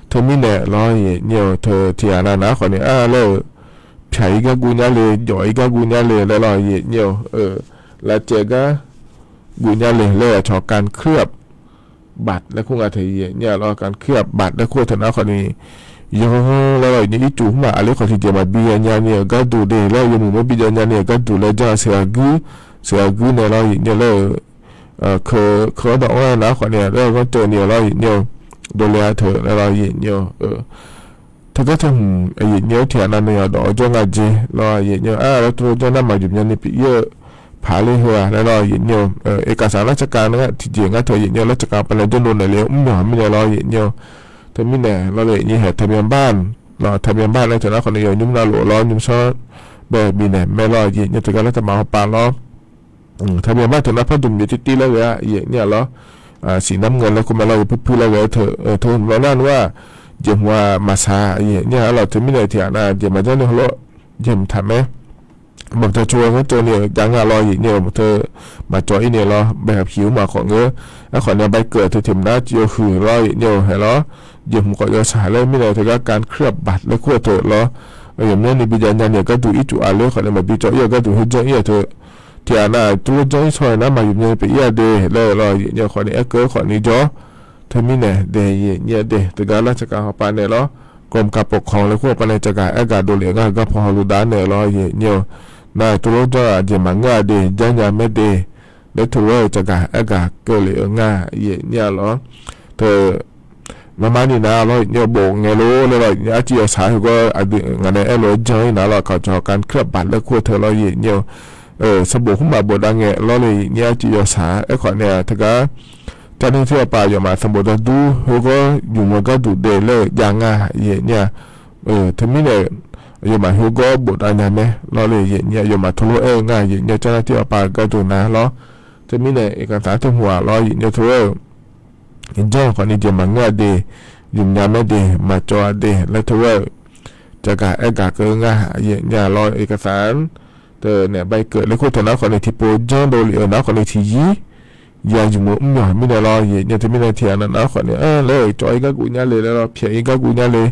Teumirnae lawr, aqyuif aqnyir-a, teu tiq ghaq nav nar khawfni ar laer-euq, pyaq-ir gar guv nyar le, jawf-ir gar guv nyar le laer lawr, aqyuif aqnyir-a, lavcaev gar guv nyar le laer aqcawq การเคลือบบัตร laer kur nga tae, aqyuif aqnyir-a lawr, การเคลือบบัตร laer kur-eu teu nar khawfni yawr laer lawr, aqyuif aqnyir, ircuf hmq-aq aqli khawf tiqjeq maqbi ya nya ni-euq gharduq de laer, yawmuiq mawr bi jav nya ni-euq gharduq laer jan-eu sheuqghaq guir nae lawr, aqyuif aqnyir-a, laer-euq keu-anr dawq-anr nar khawfni laer-eu ghanr teuv ni-euq lawr, aqyuif aqnyir-a, dovle-a teu laer lawr, aqyuif aqnyir-a. Teugar teuhmq aqyuif aqnyir-a, tiq ghaq navni-aq dawq-awr jawr nga jeq lawr, aqyuif aqnyir-a, lar tov jawr nar maqjmq nya ni pyeuf-ir-eu paq-aer ler heu-aq laer lawr, aqyuif aqnyir-a, เอกสารราชการ nar tiqjeq ngar teu, aqyuif aqnyir-a, ราชการ pav nae jawrluf naeq le-awr mr myawq mirnae lawr, aqyuif aqnyir-a. Teumirnae lawr le, aqyuif aqnyir-a, ทะเบียนบ้าน lawr, ทะเบียนบ้าน laer teu nar khawfni yawnyir navluf lawr, nymrsanr bae bifnaeq mae lawr, aqyuif aqnyir-a, teugar lar taqbaq hawpav lawr Taqmyaq bar teu nar par dmq jeq tirtir laer ghae-a, yaeq nyir-a lawr. Siqnamr ngae laer kur mae lawr, yawpuir puir laer ghae-eu teu, teu hmq lawr nar nmr-aq, jeqhmq-aq maqsaq, yaeq nyir-a lawr. Teumirnae tiqghaq nav jeq maqjanr ni hawlawr, jeqhmq taq mae. Baqda cawghae ghanr cawv ni-eu jav nga lawr, yaeq nyir-eu maqteu maqcawv ir ni lawr, bae haq piq-eu maqkhawf ngeur. Aerkhawf ni aqbae keuv teu tiq mq nar tiq yawhuiq lawr, yaeq nyir-eu haeq lawr. Jeqhmq khawf yawsaq laer mirnae teugar การเคลือบบัตร laer kur-eu teu lawr. Aqyawf myanrni bijav nya ni-eu gharduq ircuf-a ler khawf ni maqbi cawv ir-eu gharduq khoerjanr ir-eu teu. Tiqghaq nav tuvlof janr ir saw-aer nar maqyuf mya pyeuf ir-a de laer-eu lawr, yaeq nyir-eu khawf ni aerkeuv khawf ni jawr. Teumirnae de yaeq nyir-eu de teugar lar tsaqkaq hawpaq nae lawr, กรมการปกครอง laer kur hawpaq nae tsaqgaq aergaq dovlef-eu ngar heugar paw hawluf dav naeq-eu lawr, yaeq nyir-eu. Nar tuvlof janr-aq jeq maqngeur-a de, janrnya mae de. Laer teulof-aer-eu tsaqgaq aergaq keuvlef-eu nga, yaeq nyir-a lawr. Teu, marmar ni nar lawr, yaeq nyir-eu bof ngae lor laer lawr, arciv yawsaq heugar aqdui ngaq nae aerlof-aer janr ir nar lawr, เขาจะ การเคลือบบัตร laer kur-eu teu lawr, yaeq nyir-eu. Sanqbof khoermaf bofdav ngae lawr le, yaeq nyir arciv yawsaq aerkhawf nae-aq teugar เจ้าหน้าที่ aqpaf yawfmaf sanqbof dawrdur heugar yumq-eu gharduq de laer-eu jav nga, yaeq nyir-a. Teumirnae aqyawfmaf heugar bofdav nya mae lawr le, yaeq nyir-a. Yawfmaf tuvlof aer-eu nga, yaeq nyir-eu, เจ้าหน้าที่ aqpaf gharduq nar lawr. Teumirnae iqkaqtaq teu hmq-aq lawr, yaeq nyir-eu, tuvlof-aer-eu janr-eu khawf ni jeq maqngeur-a de, yumq nya mae de, maqcawv-a de laer teulof-aer-eu tsaqgaq aergaq keuv nga, yaeq nyir-a lawr. Iqkaqtaq-anr teu naeq bae keuv laer kur teu nar khawf ni tiqpov janrdov lef-eu nar khawf ni tiqyir ya yumq-eu mr myawq mirnae lawr, yaeq nyir-eu. Teumirnae tiqghaq nav nar khawf ni-a laer-eu cawv ir garguv nya le laer lawr, pyaeq ir garguv nya le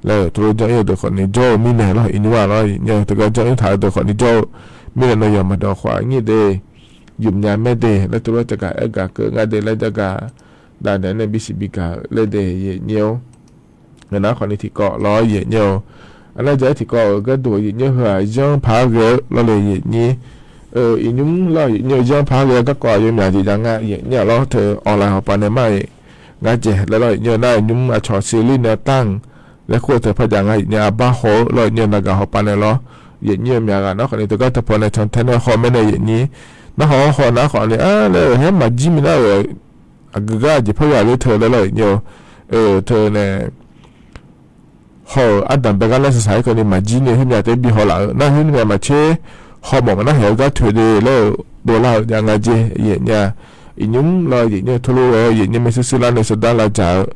laer-eu tuvlof janr ir-eu deuq khawf ni jawr-eu mirnae lawr, iqnymr-aq lawr, yaeq nyir-eu, teugar janr ir taq-eu deuq khawf ni jawr-eu mirnae nawnyaf maqdawq khawf nyir de, yumq nya mae de laer tuvlof-aer tsaqgaq aergaq keuv nga de laer jaqgaq dav naeq-aer nae bisiq bigaq-eu laer de, yaeq nyir-or. Ngaq nar khawf ni tiqkawv lawr, yaeq nyir-or. Arnar jaq-aer tiqkawv-euq gharduq yaeq nyir-eu heu-aq yanr paq-aer ghae-eu lawr le, yaeq nyir. Iqnymr lawr, yaeq nyir-eu yanr paq-aer ghae-eu garkawv-aq yawmyaq jeq jav nga, yaeq nyir-aq lawr. Teu online hawpaq nae mar-iq ngar dzaeq laer lawr, yaeq nyir-eu, nar iqnymr aqcawq sirlir nae tanq laer kur-eu teu par jav nga, yaeq nyir-eu, arbar haw-eu lawr, yaeq nyir-eu, naqgaq hawpaq nae lawr. Yaeq nyir-eu, myaq ghaq nar khawf ni teugar teu paw nae cantae nae haw mae nae yaeq nyir. Nar haw-awr haw nar khawf ni-a laer-eu haer maqjir minav-euq aqgeu gar jeq par ghaq ler teu laer lawr, yaeq nyir-eu. Teu nae haw-euq ardanq bae gar nar saqsaq-aer keuvni maqjir ni khoermyav taef bi haw laf-euq nar, khoermyav maqtser haw mawf nar haeq-eu gar toeq de laer-eu dovlar-eu jav nga jer, yaeq nyir-a. Iqnymr lawr, yaeq nyir-eu, teulof-aer yaeq nyir maershuir shuir lar nae sheuqdar lavdzaq-eu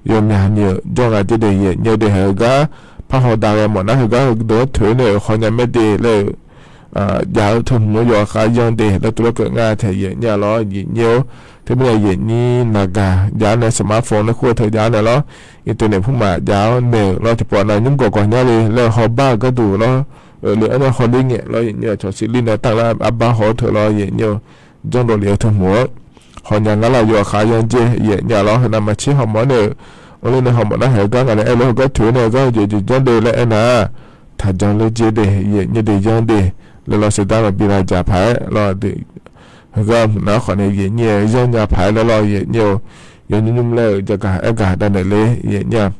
yawmyaq ni-euq jawr nga jer de, yaeq nyir-eu, de haeq-eu gar par haw dav ghae mawf nar heugar heudeuq-anr toeq nae-euq hawnya mae de laer-eu jav-eu teu hmq-anr yawkhav yanr de laer tuvlof keuv nga taeq, yaeq nyir-a lawr, yaeq nyir-or. Teumirnae yaeq nyir naqgaq jav-aer nae smartphone nae kur-eu teu jav-aer nae lawr, internet pumaf jav-awr naeq-euq lawr, tiqpawf nav nymr gawqgawq nyar le laer-eu hawbar-eu gharduq lawr, le-aer nae hawler ngae lawr, yaeq nyir-eu, aqcawq sirlir nae tanq lar arbar haw-eu teu lawr, yaeq nyir-eu, janrdov lef-eu teu hmq-anr hawnya ngar lar-eu yawkhav yanr jer, yaeq nyir-a lawr. Heunav maqtser haw mawf-aer nae-euq anrler nae haw mawf nar haeq-eu gar ngaq nae aer lof heugar toeq nae gar jeq jeq janr de laer aernar, taqjan ler jer de, yaeq nyir de, yanr de laer lawr, sheuqdar maqbi lavdzaq paq-aer lawr de. Heugar hmq nar khawf nae yaeq nyir-aer yanr nya paq-aer laer lawr, yaeq nyir-eu, yawnymr nymr laer-euq jagaq aergaq dav naeq ler, yaeq nyir-a.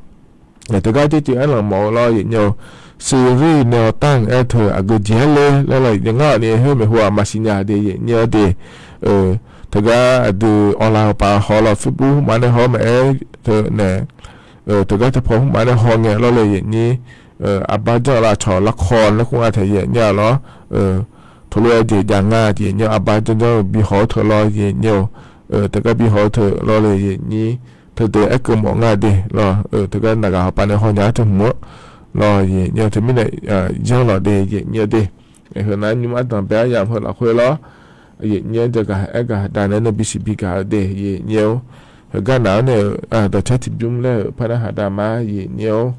Teugar tser tiq aerlanq mawf-eu lawr, yaeq nyir-eu, sirlir nae awr tanq aer teu aqgeu jeq-aer ler laer lawr, yaeq nyir ngar-awq ni khoer maeqhu-aq maqsiq nya de, yaeq nyir-a de. Teugar aqdui online hawpaf haw lawr, Facebook hmqmaf nae haw maqaer teu nae, teugar teu paw hmqmaf nae haw ngae lawr le, yaeq nyir. Arbar janr-eu lar cawq larkawr laer kur nga taeq, yaeq nyir-a lawr. Teulof-aer jeq jav nga, yaeq nyir-eu, arbar janr janr-eu bi haw-eu teu lawr, yaeq nyir-eu. Teugar bi haw-eu teu lawr le, yaeq nyir. Teudeuq aerkeuv mawf nga de lawr. Teugar naqgaq hawpaf nae hawnya-aer teu hmq-anr lawr, yaeq nyir-eu, teumirnae yanr lawq de, yaeq nyir-eu de. Heunav nymr ardanq bae-aer yamq heu lafkhoer lawr, yaeq nyir-anr jagaq aergaq dav naeq-aer nae bisiq bigaq-eu de, yaeq nyir-or. Heugar naq-anr nae-euq dawqcar tiqbymr laer-euq par nar haq dav ma, yaeq nyir-or.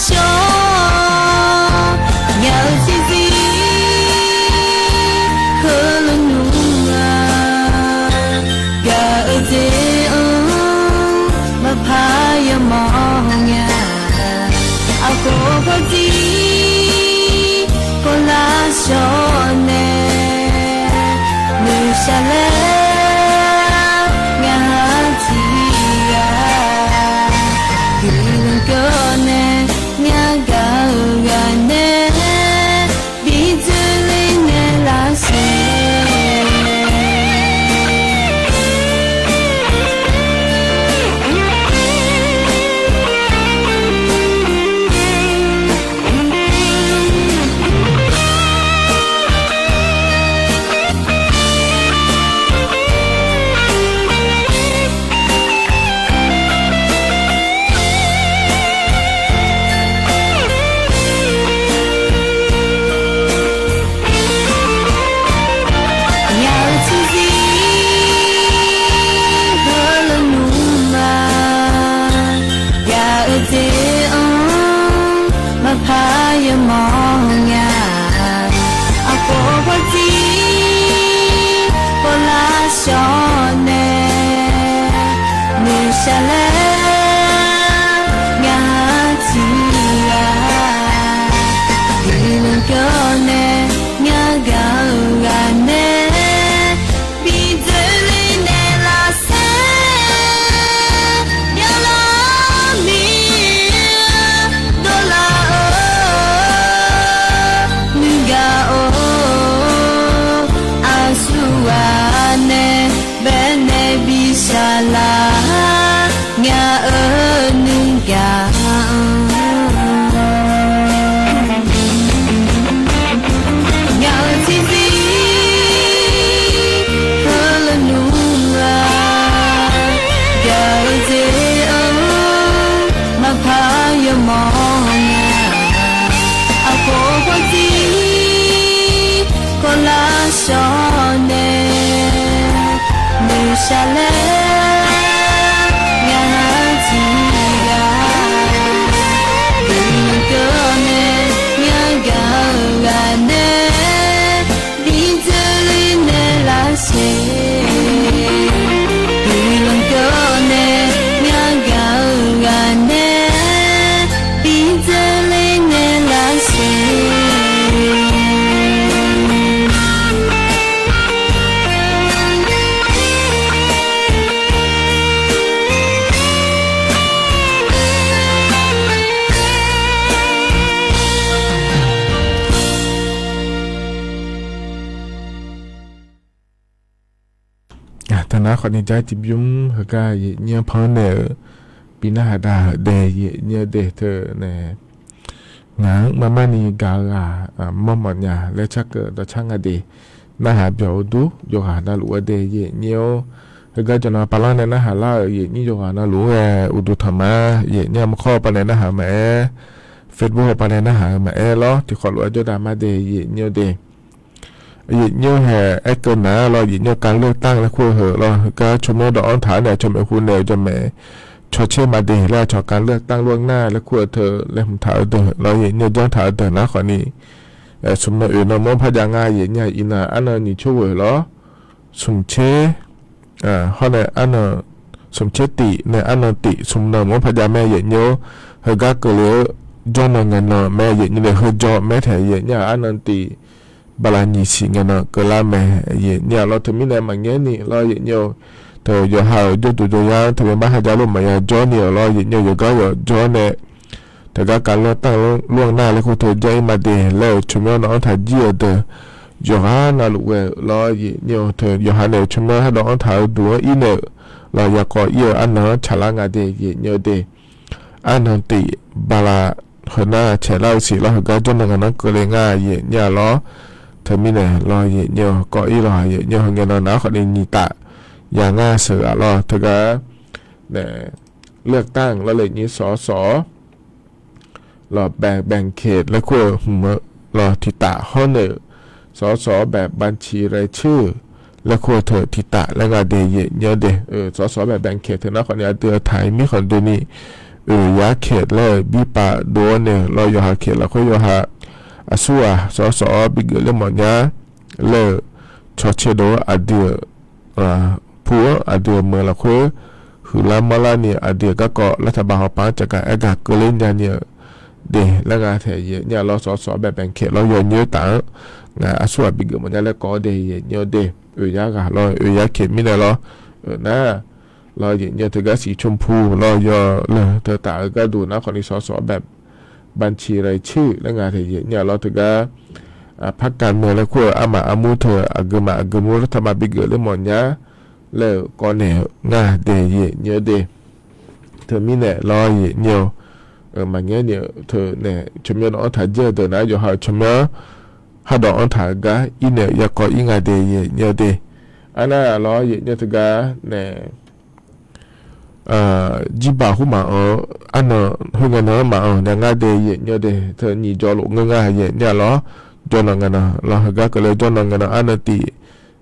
shawr, ngaq-euq tiqzir heulof nmr-a, gaq-eu jeq-anr maqpar yamawr nya. Aqkhof khawf tiq khawf lar shawr nae, nuishaq laer ngaq-anr tiq ghaq guiqlanq keuv nae, ngaq gaq-eu ghaq nae bi dzoerler naeq lar siq. Ngaq-euq tiqzir heulof nmr-a, gaq-eu jeq-anr maqpar yamawr nya. Aqkhof khawf tiq khawf lar shawr nae, nuishaq laer ngaq-anr tiq ghaq guiqlanq keuv nae, ngaq gaq-eu ghaq nae bi dzoerler naeq lar saer, yawqlawr mir dovlar-eu nuigaq-or, aqsurghaq nae baenae bi shaqlaq ngaq-euq nuigaq-anr. Ngaq-euq tiqzir heulof nmr-a, gaq-eu jeq-anr maqpar yawmawr nya. Aqkhof khawf tiq khawf lar shawr nae, nuishaq laer ngaq-anr tiq ghaq guiqlanq keuv nae, ngaq gaq-eu ghaq nae bi dzoerler naeq lar siq. Guiqlanq keuv nae, ngaq gaq-eu ghaq nae bi dzoerler naeq lar siq. Taqnar khawfni jar tiq bymr heugar yaeq nyir-anr pan naeq-euq bi narhaq dav-euq dae yaeq nyir-eu dae teu nae, ngaq-anr marmarni gaq-eu ghaq mawrmawf nya laer tsarkeuv dawqcar nga de. Narhaq byawq uqdur yawqghaq navluf-eu dae yaeq nyir-or, heugar jawqnan paqlar nae narhaq lar-euq yaeq nyir yawqghaq navluf-anr ghae uqduq tanq ma. Yaeq nyir-a maqkhawr pav nae narhaq-eu maqaer, Facebook pav nae narhaq-eu maqaer lawr, tiqkhawf lof-aer jawrdav ma de yaeq nyir-eu de. Yaeq nyir-eu haeq aerkeuv nar lawr, yaeq nyir-eu การเลือกตั้ง laer kur-eu heu lawr, heugar tsawrmyanr dawv-anr taq-anr nae tsawrmyanr hu naeq-eu jawrmaeq cawtser ma de laer, การเลือกตั้งล่วงหน้า laer kur-eu teu laer hmq taq-eu deuq lawr, yaeq nyir-eu janr taq-eu deuq nar khawfni smq nan oeq nan mawr par jav nga. Yaeq nyir-a iqnan arnan nyiq coer ghoeq lawr, smq tser hawr nae arnan, smq tser tif nae arnan tif smq nan mawr par jav mae yaeq nyir-or. Heugar keuvle-eu jawrnan ngaenan mae yaeq nyir le, heu jawr mae taeq yaeq nyir-aq arnan tif bala nyiq siq ngaenan keuvlar mae. Yaeq nyir-a lawr teumirnae maqngaer ni lawr yaeq nyir-eu, teu yawqha-euq jawrduq jawryar-anr teumirnae mar ha javlof maqya jawr ni-euq lawr yaeq nyir-eu, yawqgar yawq jawr nae teugar การเลือกตั้งล่วงหน้า laer kur teu jar-ir ma de laer-euq tsawrmyanr nawq-anr taq jir-eu deuq yawqghaq navluf ghae-euq lawr yaeq nyir-eu, teu yawqha naeq-euq tsawrmyanr hardawv-anr taq-eu duq-anr ir naeq-euq lawr, yaqkawv ir-eu arnan-anr tsaqlar nga de yaeq nyir-eu de. Arnan tif bala heunar caeqlar-eu siq lawr, heugar jawrnan ngaenan keuvle nga yaeq nyir-a lawr. Teumirnae lawr yaeq nyir-eu kawv ir lawr yaeq nyir-eu, heu ngaenan nar khawfni nyiq taf ya ngar sheuqghae lawr, teugar nae เลือกตั้ง lawr le nyir สส lawr แบบแบ่งเขต laer kur-eu hmq-eu lawr tiq taf hawr nae-euq สสแบบบัญชีรายชื่อ laer kur-eu teu tiq taf laer nga de yaeq nyir-eu de. สสแบบแบ่งเขต teu nar khawfni aqdui-eu taq-iq mirkhanq doeni oeq yar kaeq laer-euq birpav dov-awr nae lawr, yawqha kaeq lafkhoer yawqha aqsurghaq sawq sawq-awr bigeuf ler mawfnya laer-euq cawqcae dov-awr aqdui-euq pu-anr aqdui-euq meuq lafkhoer huiqlar manrlar ni aqdui-euq garkawv lavtaq baq hawpaq-anr caqgaq aergaq keuvler nyani-euq de laer nga taeq yaeq nyir-a lawr, sawq sawq-awr baebae kaeq lawr, yawnyoer taf-anr ngaq aqsurghaq bigeuf mawfnya laer kawv-awr de yaeq nyir-a de. Oeq yar ghaq lawr, oeq yar kaeq mirnae lawr, euq nar lawr yaeq nyir-a teugar siq cmr pu lawr, yawleuq teutaf-euq gharduq nar khawfni sawq sawq-awr bae banci laiq cir laer nga taeq yaeq nyir-a lawr, teugar parkar mae laer kur-eu armaf armur teu aqgeu maf aqgeu mur lavtaq baq bigeuf ler mawfnya laer-euq kawv naeq-eu nga de yaeq nyir-a de. Teumirnae lawr yaeq nyir-a maqngaer ni-eu teu nae tsawrmyanr dawq-anr taq jir-eu deuq nar yawqha-euq tsawrmyanr hardawq-anr taq-eu gar irnaeq-euq yakawv ir nga de yaeq nyir-a de. Arnar lawr yaeq nyir-a teugar nae jirbaq khoermaf-anr arnan khoerngae nan-anr maqanr nae ngar de yaeq nyir-a de. Teu nyiq jawr lof ngeur ngar yaeq nyir-a lawr, jawrnan ngae nan lawr heugar keuvle jawrnan ngae nan arnan tif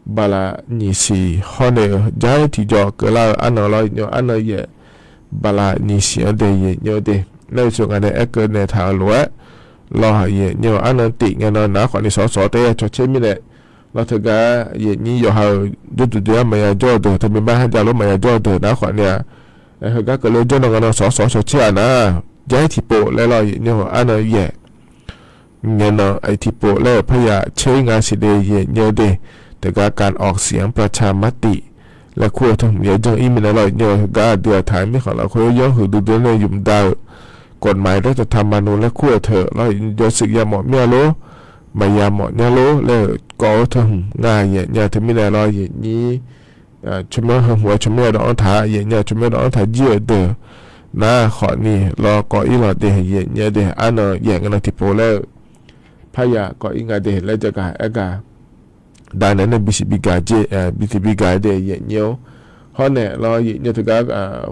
baqlaq nyiq siq hawr nae-eu jar-aer tiqjawr keuvlar-eu arnan lawr yaeq nyir-a arnan yaeq baqlaq nyiq siq-anr de yaeq nyir-a de. Nar-eu siq ngaq nae aerkeuv naeq taq-euq lof-aer lawr yaeq nyir-a arnan tif ngae nan nar khawfni sawq sawq-awr taef-aer ya cawqcaer mirnae lawr teugar yaeq nyir yawqha-euq jawrduq duq-aer maqya jawr-eu deuq teu mirmar harjav lof maqya jawr-eu deuq nar khawfni-a heugar keuvle jawrnan ngae nan sawq sawq-awr cawqcaer-a nar, jar-aer tiqpov laer lawr yaeq nyir-a arnan yaeq ngae nan tiqpov laer-euq parya caer-ir nga siq de yaeq nyir-a de. Teugar การออกเสียงประชามติ laer kur-eu teu hmq yajanr ir mirnae lawr yaeq nyir-a gar aqdui-aq taq-aer mirkhanq lafkhoer yanr huiq duidui-anr nae yumq da-euq กฎหมายรัฐธรรมนูญ laer kur-eu teu lawr yaeq nyir jawrsiq yamawf mir-a lor, maqya mawf nya lor laer-euq kawv-eu teu hmq nga yaeq nyir-a teumirnae lawr yaeq nyir tsawrmyanr heu hmq-aer tsawrmyanr dawq-anr taq yaeq nyir-a tsawrmyanr dawq-anr taq jir-euq deuq nar khawfni lawr kawv ir lawq de yaeq nyir-a de. Arnan yaeq ngae nan tiqpov laer-eu parya kawv ir nga de laer jagaq aergaq danaeq nae bisiq bigaq jeq bisiq bigaq-aer de yaeq nyir-a. Hawr naeq lawr yaeq nyir-a teugar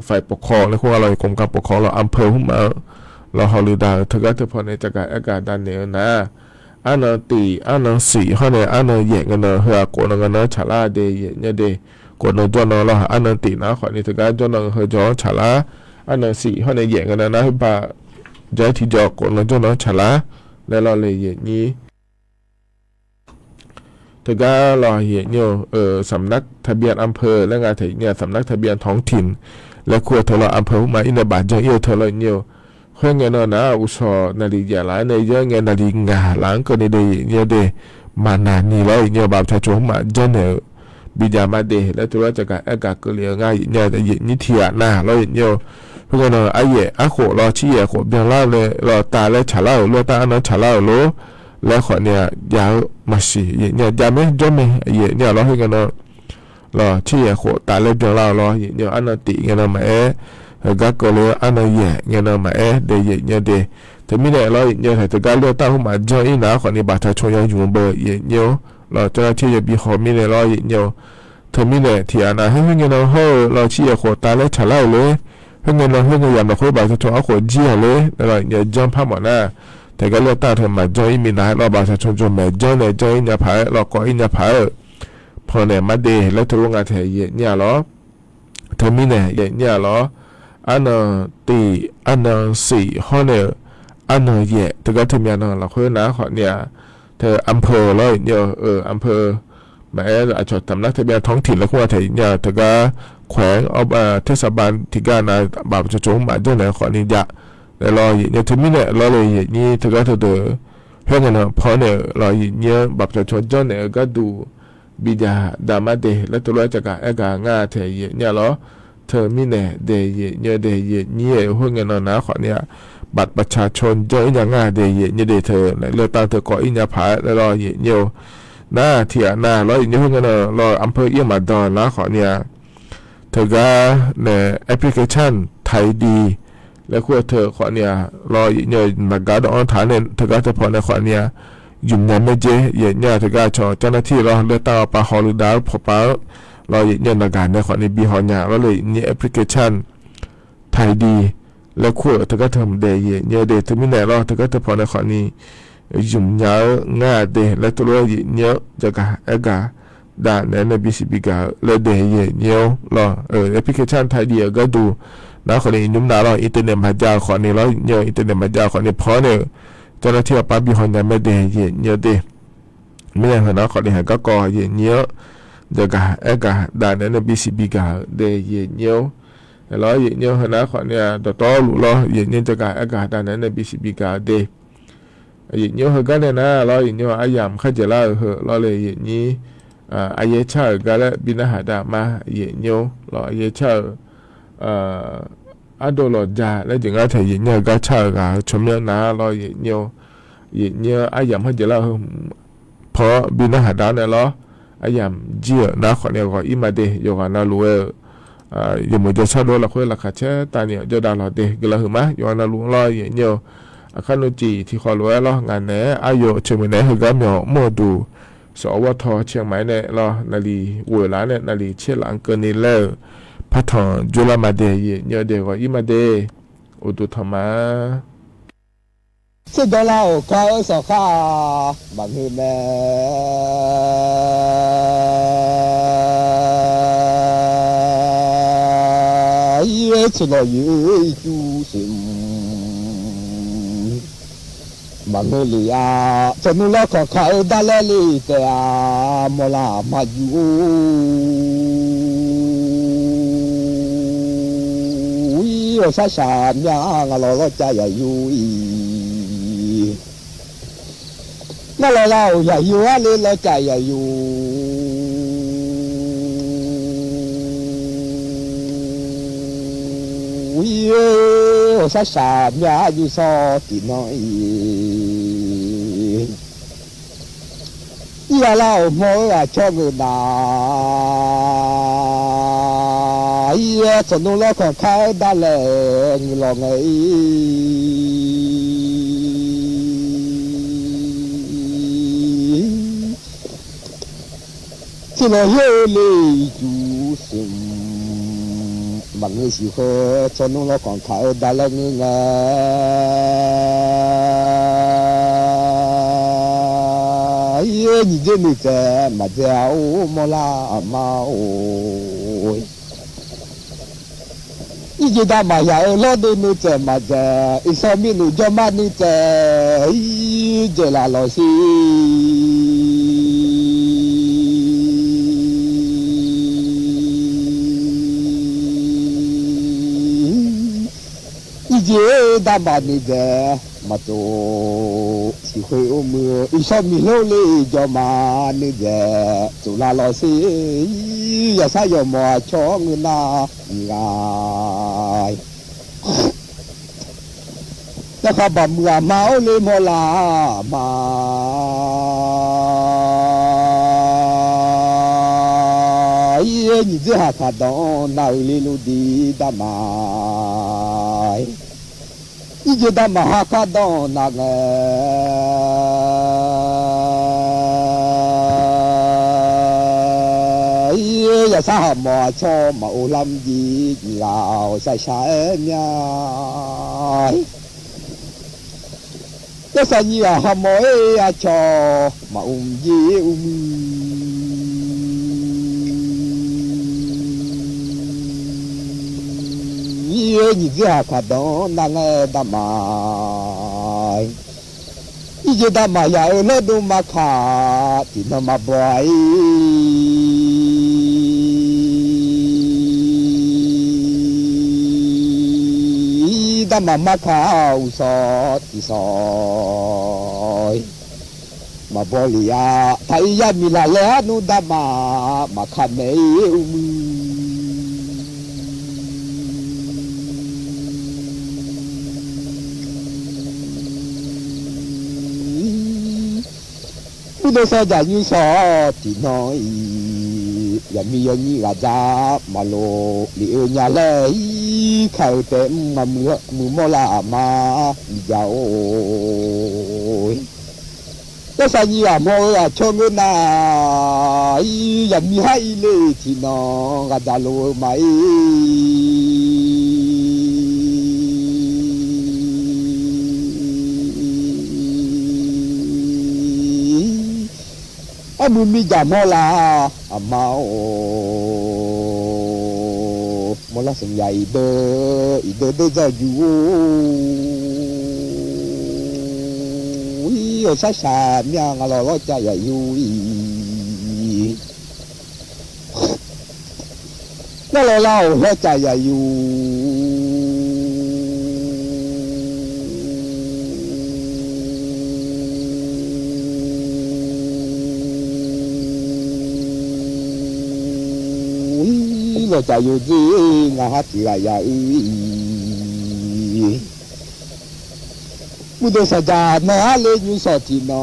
ฝ่ายปกครอง laer kur nga lawr yaeq กรมการปกครอง lawr อำเภอ hmq ma-anr lawr hawluf daq-euq teugar teupawf nae jagaq aergaq danaeq-eu nar arnan tif arnan siq hawr nae arnan yaeq ngae nan heu-aq khofnan ngae nan-anr tsaqlar de yaeq nyir-a de. Khofnan jawrnan lawr arnan tif nar khawfni teugar jawrnan heu jawr-anr tsaqlar, arnan siq hawr nae yaeq ngae nan nar khoer ba jar-aer tiqjawr khofnan jawrnan-anr tsaqlar laer lawr le yaeq nyir Teugar lawr yaeq nyir-a สำนักทะเบียนอำเภอ laer nga taeq yaeq nyir-a สำนักทะเบียนท้องถิ่น laer kur-eu teu lawr อำเภอ hmq ma ir nae baq jan ir-eu teu lawr yaeq nyir-a. Khoerngae nan nar uqshawq naqliq jaef laf-aer nae yaer ngae naqliq ngaq laf-anr keuvni de yaeq nyir-a de. Maqnaq ni lawr yaeq nyir-a บัตรประชาชน hmq ma janrnaeq-eu bijav ma de laer teu lawr jagaq aergaq keuvle-eu ngar yaeq nyir-a yaeq nyir tiq ghaq nav lawr yaeq nyir-a. Khoerngae nan aryaef arkhof lawr ciryaef khof byanlar-eu laer lawr tav laer tsaqlar-euq lor, tav arnan tsaqlar-euq lor laer khawfni-a jav-eu maqsiq yaeq nyir-a jav mae jawr mae yaeq nyir-a lawr khoerngae nan lawr ciryaef khof tav laer byanlar-eu lawr yaeq nyir-a arnan tif ngae nan maqaer, heugar keuvle-eu arnan yaeq ngae nan maqaer de yaeq nyir-a de. Teumirnae lawr yaeq nyir-a teugar lor tav hmq ma janr ir nar khawfni บัตรประชาชน ya yumq beu yaeq nyir-a lawr เจ้าหน้าที่ ya bi haw mirnae lawr yaeq nyir-a. Teumirnae tiq ghaq nav khoerngae nan hawr-eu lawr ciryaef khof tav laer tsaqlar-euq ler, khoerngae nan khoerngae yamq lafkhoer บัตรประชาชน arkhof jir-aq ler nae lawr yaeq nyir-a janr par mawf nar, teugar lor tav teu maqjanr ir minav-aer lawr บัตรประชาชน jawr maeq janr nae janr ir nya paq-aer lawr kawv ir nya paq-aer-euq pannaeq ma de laer teu lor nga taeq yaeq nyir-a lawr. Teumirnae yaeq nyir-a lawr, arnan tif arnan siq hawr nae-euq arnan yaeq teugar teumya nan lafkhoer nar khawfni-a teu อำเภอ lawr yaeq nyir-a อำเภอ maqaer aqcawq สำนักทะเบียนท้องถิ่น laer kur nga taeq yaeq nyir-a teugar แขวง เทศบาล tiqgar nav บัตรประชาชน hmq ma janrnaeq-eu khawfni jav naeq lawr yaeq nyir-a teumirnae lawr le yaeq nyir teugar teudeuq khoerngae nan paw naeq-euq lawr yaeq nyir-a บัตรประชาชน janrnaeq-eu gharduq bijav dav ma de laer teu lor jagaq aergaq nga taeq yaeq nyir-a lawr. Teumirnae de yaeq nyir-a de yaeq nyir-a khoerngae nan nar khawfni-a บัตรประชาชน janr ir nya nga de yaeq nyir de teu naeq lor tav teu kawv ir nya paq-aer laer lawr yaeq nyir-a. Nar tiq ghaq nav lawr yaeq nyir khoerngae nan lawr อำเภอ ir maqdan nar khawfni-a teugar nae application ไทยดี laer kur-eu teu khawfni-a lawr yaeq nyir-a naqgar dawq-anr taq nae teugar teu paw nae khawfni-a yumq nya maerjer yaeq nyir-a teugar aqcawq เจ้าหน้าที่ lawr lor tav-awr pav hawluf dav-eu pawpav-anr lawr yaeq nyir-a naqgaq nae khawfni bi haw nya lawr le yaeq nyir application ไทยดี laer kur-euq teugar teu hmq daeq yaeq nyir-a de teumirnae lawr teugar teu paw nae khawfni yumq nya-eu ngar de laer teu lor yaeq nyir-a jagaq aergaq dav naeq-aer nae bisiq bigaq-eu laer daeq yaeq nyir-a lawr application ไทยดี-euq gharduq Nar khawf ni nymr nav lawr, internet maqjav-eu khawf ni lawr, nymr-eu internet maqjav-eu khawf ni paw nae-euq เจ้าหน้าที่ aqpar bi haw nya mae de, yaeq nyir-eu de. Mirnae heunar khawf ni haq garkawv yaeq nyir-anr jagaq aergaq dav naeq-aer nae bisiq bigaq-euq de, yaeq nyir-or. Aerlawr yaeq nyir-eu heunar khawf ni-aq dawqtawvluf lawr, yaeq nyir jagaq aergaq dav naeq-aer nae bisiq bigaq-eu de. Yaeq nyir-or, heugar nae nar lawr, yaeq nyir-or, aryamq kharjaeq lar-euq heu lawr le, yaeq nyir, aryaer car-euq gar laer bi narhaq dav ma, yaeq nyir-or lawr, aryaer car-euq ardov lawqja laer jeq ngar taeq yaeq nyir-eu gar car-euq ghaq-eu tsawrmyanr nar lawr, yaeq nyir-or, yaeq nyir-anr aryamq kharjaeq lar-eu heu paw-anr bi narhaq dav-awr nae lawr, aryamq jir-euq nar khawf ni ghawq-ir ma de, yawqghaq navluf-aer-euq yawmuiq jashar dov-aer lafkhoer laqkhaq caer tavni-awq jawrdav lawq de, guiqlanq huiqma yawqghaq navluf-anr lawr, yaeq nyir-or. Aqkar nmr ciq tiqkhawf lof-aer lawr, ngaq naeq-aer aqyawf-euq teuqmiq naeq-aer heugar myawq mr-eu duq sawq-awr ghawrtawq caer maqaer nae lawr, naqliq ghoeq laf-anr nae naqliq caer laf-anr keuvni laer-euq partanq jawrlar ma de, yaeq nyir-eu de, ghawq-ir ma de. Uqduq tanq ma. Tserdawq lar-awq, ka-eu sanqkhar maqngeur mae. Ircuf lawq yoeq ircuf soeq mq maqngeur le-a. Tsawq nmr lawrkhanq ka-eu dar laer le taef-a. Mawrlar maqjuq-or, ir ghawqshaq shaq mya, ngaq lawq lawrcav yaq yo-ir. Ngar lawq lar-awq yaq yo-ar le lawrcav yaq yo. Ir ghawqshaq shaq mya, arjur sawr tiqnan ir. Irghaq lar-awq hmawr-eu aqcawq ngeur nar, ir-aer tsawq nmr lawrkhanq ka-eu dar laer ngeur lawq ngae ir. Tserdawq yoeq le ircuf soeq mq maqngeur siq khoer, tsawq nmr lawrkhanq ka-eu dar laer ngeur ngae ir. Nyiq dzer nuitsaeq maqdzae-a, or mawrlar aqma-or. Irjeq dav maqya-eu lawrduq nuitsaeq maqdzaeq, iqsawq mirnuf jawrma nuitsaeq ir dzaeqlaf lawq sher. Irjeq dav maqnuidzaeq maqtsov siq khoer or muiq-eu, iqsawq mirnuf le jawrma nuitsaeq tsoflar lawq sher. Yaqsar yawmawf aqcawq ngeur nar nyiq ghaq Yarkhaq baqmuiq aqma or le mawrlar aqma. Ir-aer nyiq dzer haqkaq danq nar-euq le lor dir darma. Irjeq darma haqkaq danq nar ngae. Ir-aer yaqsar haqmawf aqcawq maqov lar mr jir nyiq ghaq-awq shaqshaq-aer mya. Yarsaq nyiq ghaq haqmawf-aer aqcawq maqov mr jir uv muiq. Ir-aer nyiq dzer haqkaq danq nar ngae darma. Irjeq darma yaq-eu lawrdov maqkaq tiqnan maqbaw-a ir. Darma maqkaq uqsawq tiqsawq maqbaw lef-a. Taq-ir yar miqlaq laer arnur darma maqkaq maeq-ir uv muiq. Mr dov sawr jaq nymr sawq tiqnan-iq, yaqmiq yawnyir ghaqdzaq maqloq lef-eu nya laer-ir kaq-eu taef mr-a muiq mawrlar aqma miqjav-or. Yarsaq nyiq ghaq hmawr-eu aqcawq ngeur nar-ir, yaqmiq har ir le tiqnan ghaqdzaq loq-eu ma-ir. Armuiq miqjaq mawrlar aqma-or. Mawrlar sanqyaq iqdeuv, iqdeuv deuv dzawr juq-or, ir-awq sharshaq myav ngaq lawq lawrcav yaq yur-ir. Ngar lawq lar-awq lawrcav yaq yur-ir. Lawqcaf yawdzer ngaq ha tiq ghaq yaq-ir. Murdeuv sanqdzaq nan-ar le nymr sawq tiqnan.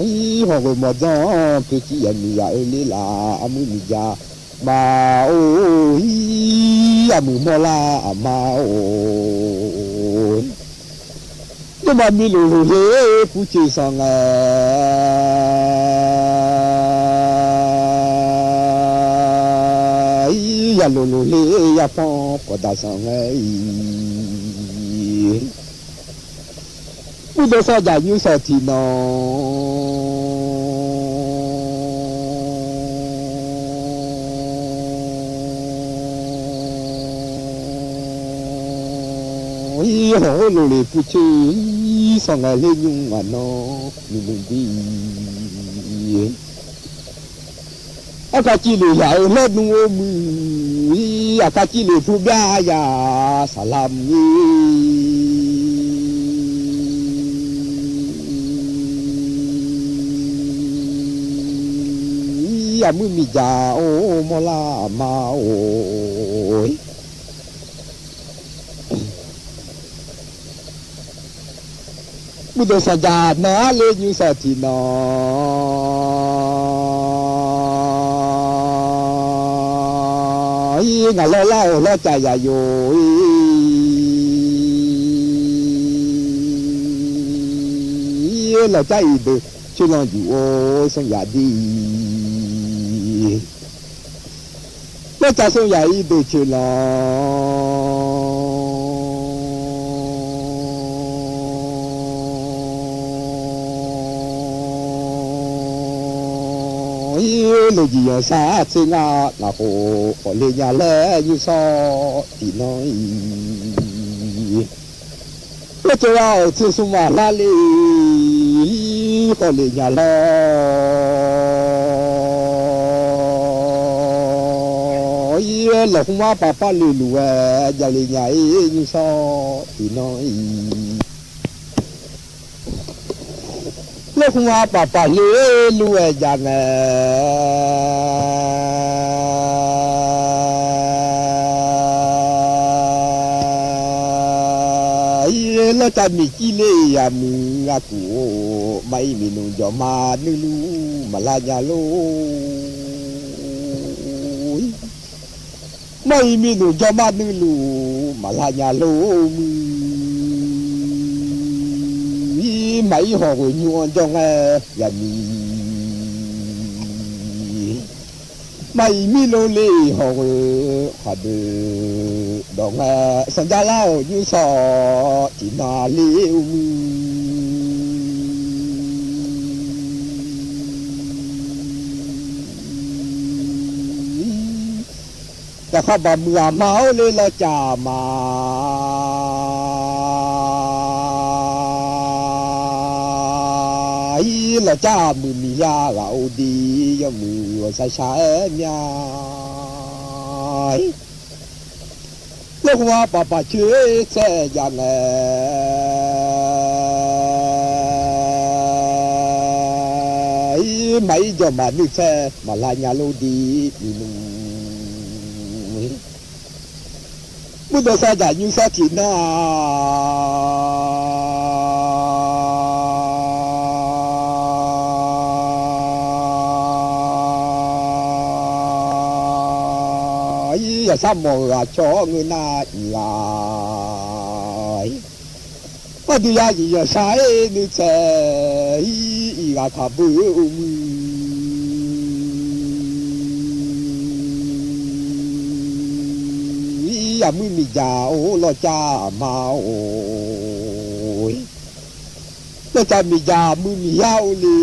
Ir hawq ghoeq mawq dzanr-anr poeqciv yaq miqzaq-eu ler laf, armuir miqdzaq ma-or, ir armuiq mawrlar aqma-or. Nymrma mirluf luf ler puvceq sanq ngae, ir yaqluf luf ler yarpanr kawqdaq sanq ngae-ir. Murdeuv sawr dzaq nymr sawq tiqnan. Ir hawq-or luf le puvceq sanq ngae ler nymr aqnan nuinui dir. Arkav civ lef yaq-eu lawrnmr-or muiq-ir, aqkav civ lef pubyav yaq saqlaq muiq-ir, armuir miqdzaq-or mawrlar aqma-or. Murdeuv sanqdzaq nan-ar le nymr sawq tiqnan. Ir ngaq lawr lar-awq lawrcav yaq yur-ir. Lawqcar iqdeuv coeqlanq juq-or sanqyaq dir-ir. Lawrcav sanqyaq iqdeuv coeqlanq. Ir loqjiq yanqsar tser ngar lafkhof khawf le nya laer nymr sawr tiqnan-ir. Lawrcav lar-awq tser smr maqlar le-ir khawf le nya lawr-ir, lawqkhmr arpaf par le luf-aer jav le nya-ir nymr sawr tiqnan-ir. Lawrkhmr arpaf par le luf-aer jav ngae, ir lawrcav miqcir le-ir yaq muiq-a kuq-or, maqir miqnmq jawqma nuiluf maqlar nya lor. Maqir miqnmq jawrma nuiluf maqlar nya lor muiq-ir, maqir hawq ghoeq nymr-anr jawr ngae yaq miq. Maqir mirluf le hawq ghoeq khaqdeuq dawq ngae, sanqdzaq lar-awq nymr sawq tiqnan le-or muiq-ir. Yaqkhar baq muiq aqma-or le lawrcav ma. Ir lawqcar aqmuiq miqya ghaq-or de, yawmuiq ghawqshaq shaq-aer mya. Lawrkhmr arpaf paf coer tsaer jav ngae, ir maqir jawqma nuitsaer maqlar nya lor de, miqnmq. Murdeuv sawr dzaq nymr sawr tiqnan-a. Ir yaqsar mawq-euq aqcawq-awr ngeur nar iq ghaq. Ardui ya iq yaqsar-ir nuitsaer-ir iq ghaq kaqbur-eu muiq-ir. Aqmuir miqdzaq-or lawrcav ma-or, lawrcav miqdzaq muir miqyar-or le.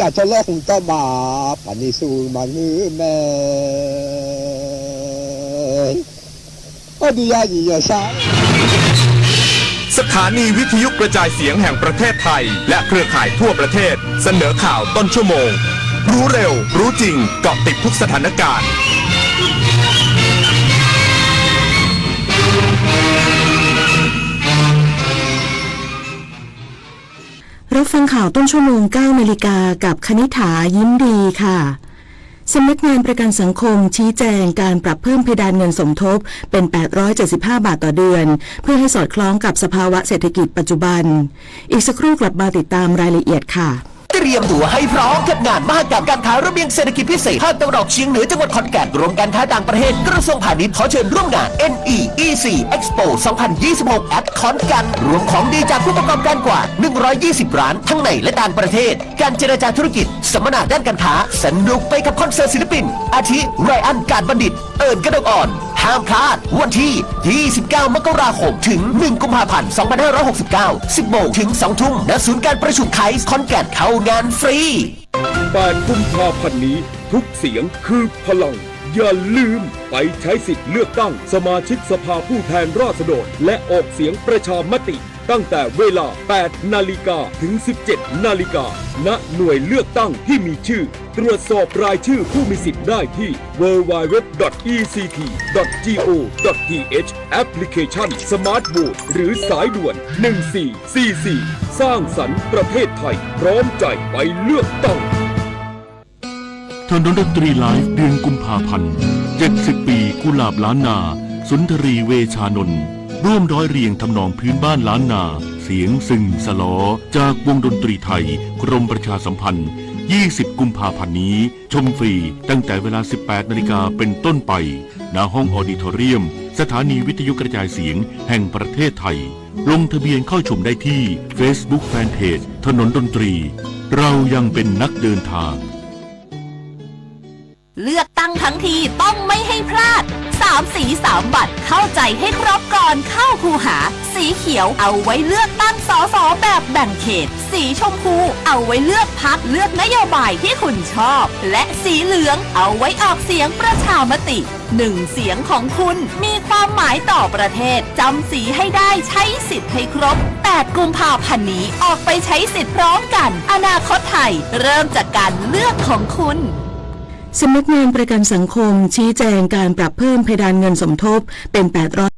Aqcawq lawrkhmq tawrma paqni suf-eu maqngeur-eu mae. Arduya nyiq yawqshar สถานีวิทยุกระจายเสียงแห่งประเทศไทย และเครือข่ายทั่วประเทศ เสนอข่าวต้นชั่วโมง รู้เร็ว รู้จริง เกาะติดทุกสถานการณ์ รับฟังข่าวต้นชั่วโมง เก้านาฬิกา กับคณิษฐา ยิ้มดีค่ะ สำนักงานประกันสังคมชี้แจงการปรับเพิ่มเพดานเงินสมทบเป็น แปดร้อยเจ็ดสิบห้า บาทต่อเดือน เพื่อให้สอดคล้องกับสภาวะเศรษฐกิจปัจจุบัน อีกสักครู่กลับมาติดตามรายละเอียดค่ะ เตรียมตัวให้พร้อมกับงานมหกรรมการค้าระเบียงเศรษฐกิจพิเศษภาคตะวันออกเฉียงเหนือจังหวัดขอนแก่น กรมการค้าต่างประเทศ กระทรวงพาณิชย์ ขอเชิญร่วมงาน เอ็น อี อี ซี Expo สองพันยี่สิบหก at ขอนแก่น รวมของดีจากผู้ประกอบการกว่า หนึ่งร้อยยี่สิบ ร้าน ทั้งในและต่างประเทศ การเจรจาธุรกิจ สัมมนาด้านการค้า สนุกไปกับคอนเสิร์ตศิลปิน อาทิ ไรอัน กาดบัณฑิต เอิญ กนกอ่อน ห้ามพลาด วันที่ ยี่สิบเก้า มกราคม ถึง หนึ่ง กุมภาพันธ์ สองพันห้าร้อยหกสิบเก้า สิบโมงถึง สองทุ่ม ณ ศูนย์การประชุมไคส์ขอนแก่น เข้างานฟรี แปด กุมภาพันธ์นี้ ทุกเสียงคือพลัง อย่าลืม ไปใช้สิทธิ์เลือกตั้งสมาชิกสภาผู้แทนราษฎร และออกเสียงประชามติ ตั้งแต่เวลา แปด นาฬิกา ถึง สิบเจ็ด นาฬิกา ณ หน่วยเลือกตั้งที่มีชื่อ ตรวจสอบรายชื่อผู้มีสิทธิ์ได้ที่ ดับเบิลยู ดับเบิลยู ดับเบิลยู ดอท อี ซี ที ดอท จี โอ ดอท ที เอช แอปพลิเคชัน Smart Vote หรือสายด่วน หนึ่งสี่สี่สี่ สร้างสรรค์ประเทศไทย พร้อมใจไปเลือกตั้ง ถนนดนตรีไลฟ์ เดือนกุมภาพันธ์ เจ็ดสิบ ปี กุหลาบล้านนา สุนทรี เวชานนท์ ร่วมร้อยเรียงทำนองพื้นบ้านล้านนา เสียงซึ่งสลอ จากวงดนตรีไทย กรมประชาสัมพันธ์ ยี่สิบ กุมภาพันธ์นี้ ชมฟรีตั้งแต่เวลา สิบแปด นาฬิกาเป็นต้นไป ณ ห้องออดิทอเรียม สถานีวิทยุกระจายเสียงแห่งประเทศไทย ลงทะเบียนเข้าชมได้ที่ Facebook Fanpage ถนนดนตรี เรายังเป็นนักเดินทาง เลือกตั้งทั้งทีต้องไม่ให้พลาด สามสีสามบัตร เข้าใจให้ครบก่อนเข้าคูหา สีเขียวเอาไว้เลือกตั้ง สส แบบแบ่งเขต สีชมพูเอาไว้เลือกพรรค เลือกนโยบายที่คุณชอบ และสีเหลืองเอาไว้ออกเสียงประชามติ หนึ่งเสียงของคุณมีความหมายต่อประเทศ จำสีให้ได้ ใช้สิทธิ์ให้ครบ แปด กุมภาพันธ์นี้ ออกไปใช้สิทธิ์พร้อมกัน อนาคตไทย เริ่มจากการเลือกของคุณ สำนักงานประกันสังคมชี้แจงการปรับเพิ่มเพดานเงินสมทบเป็น แปดร้อย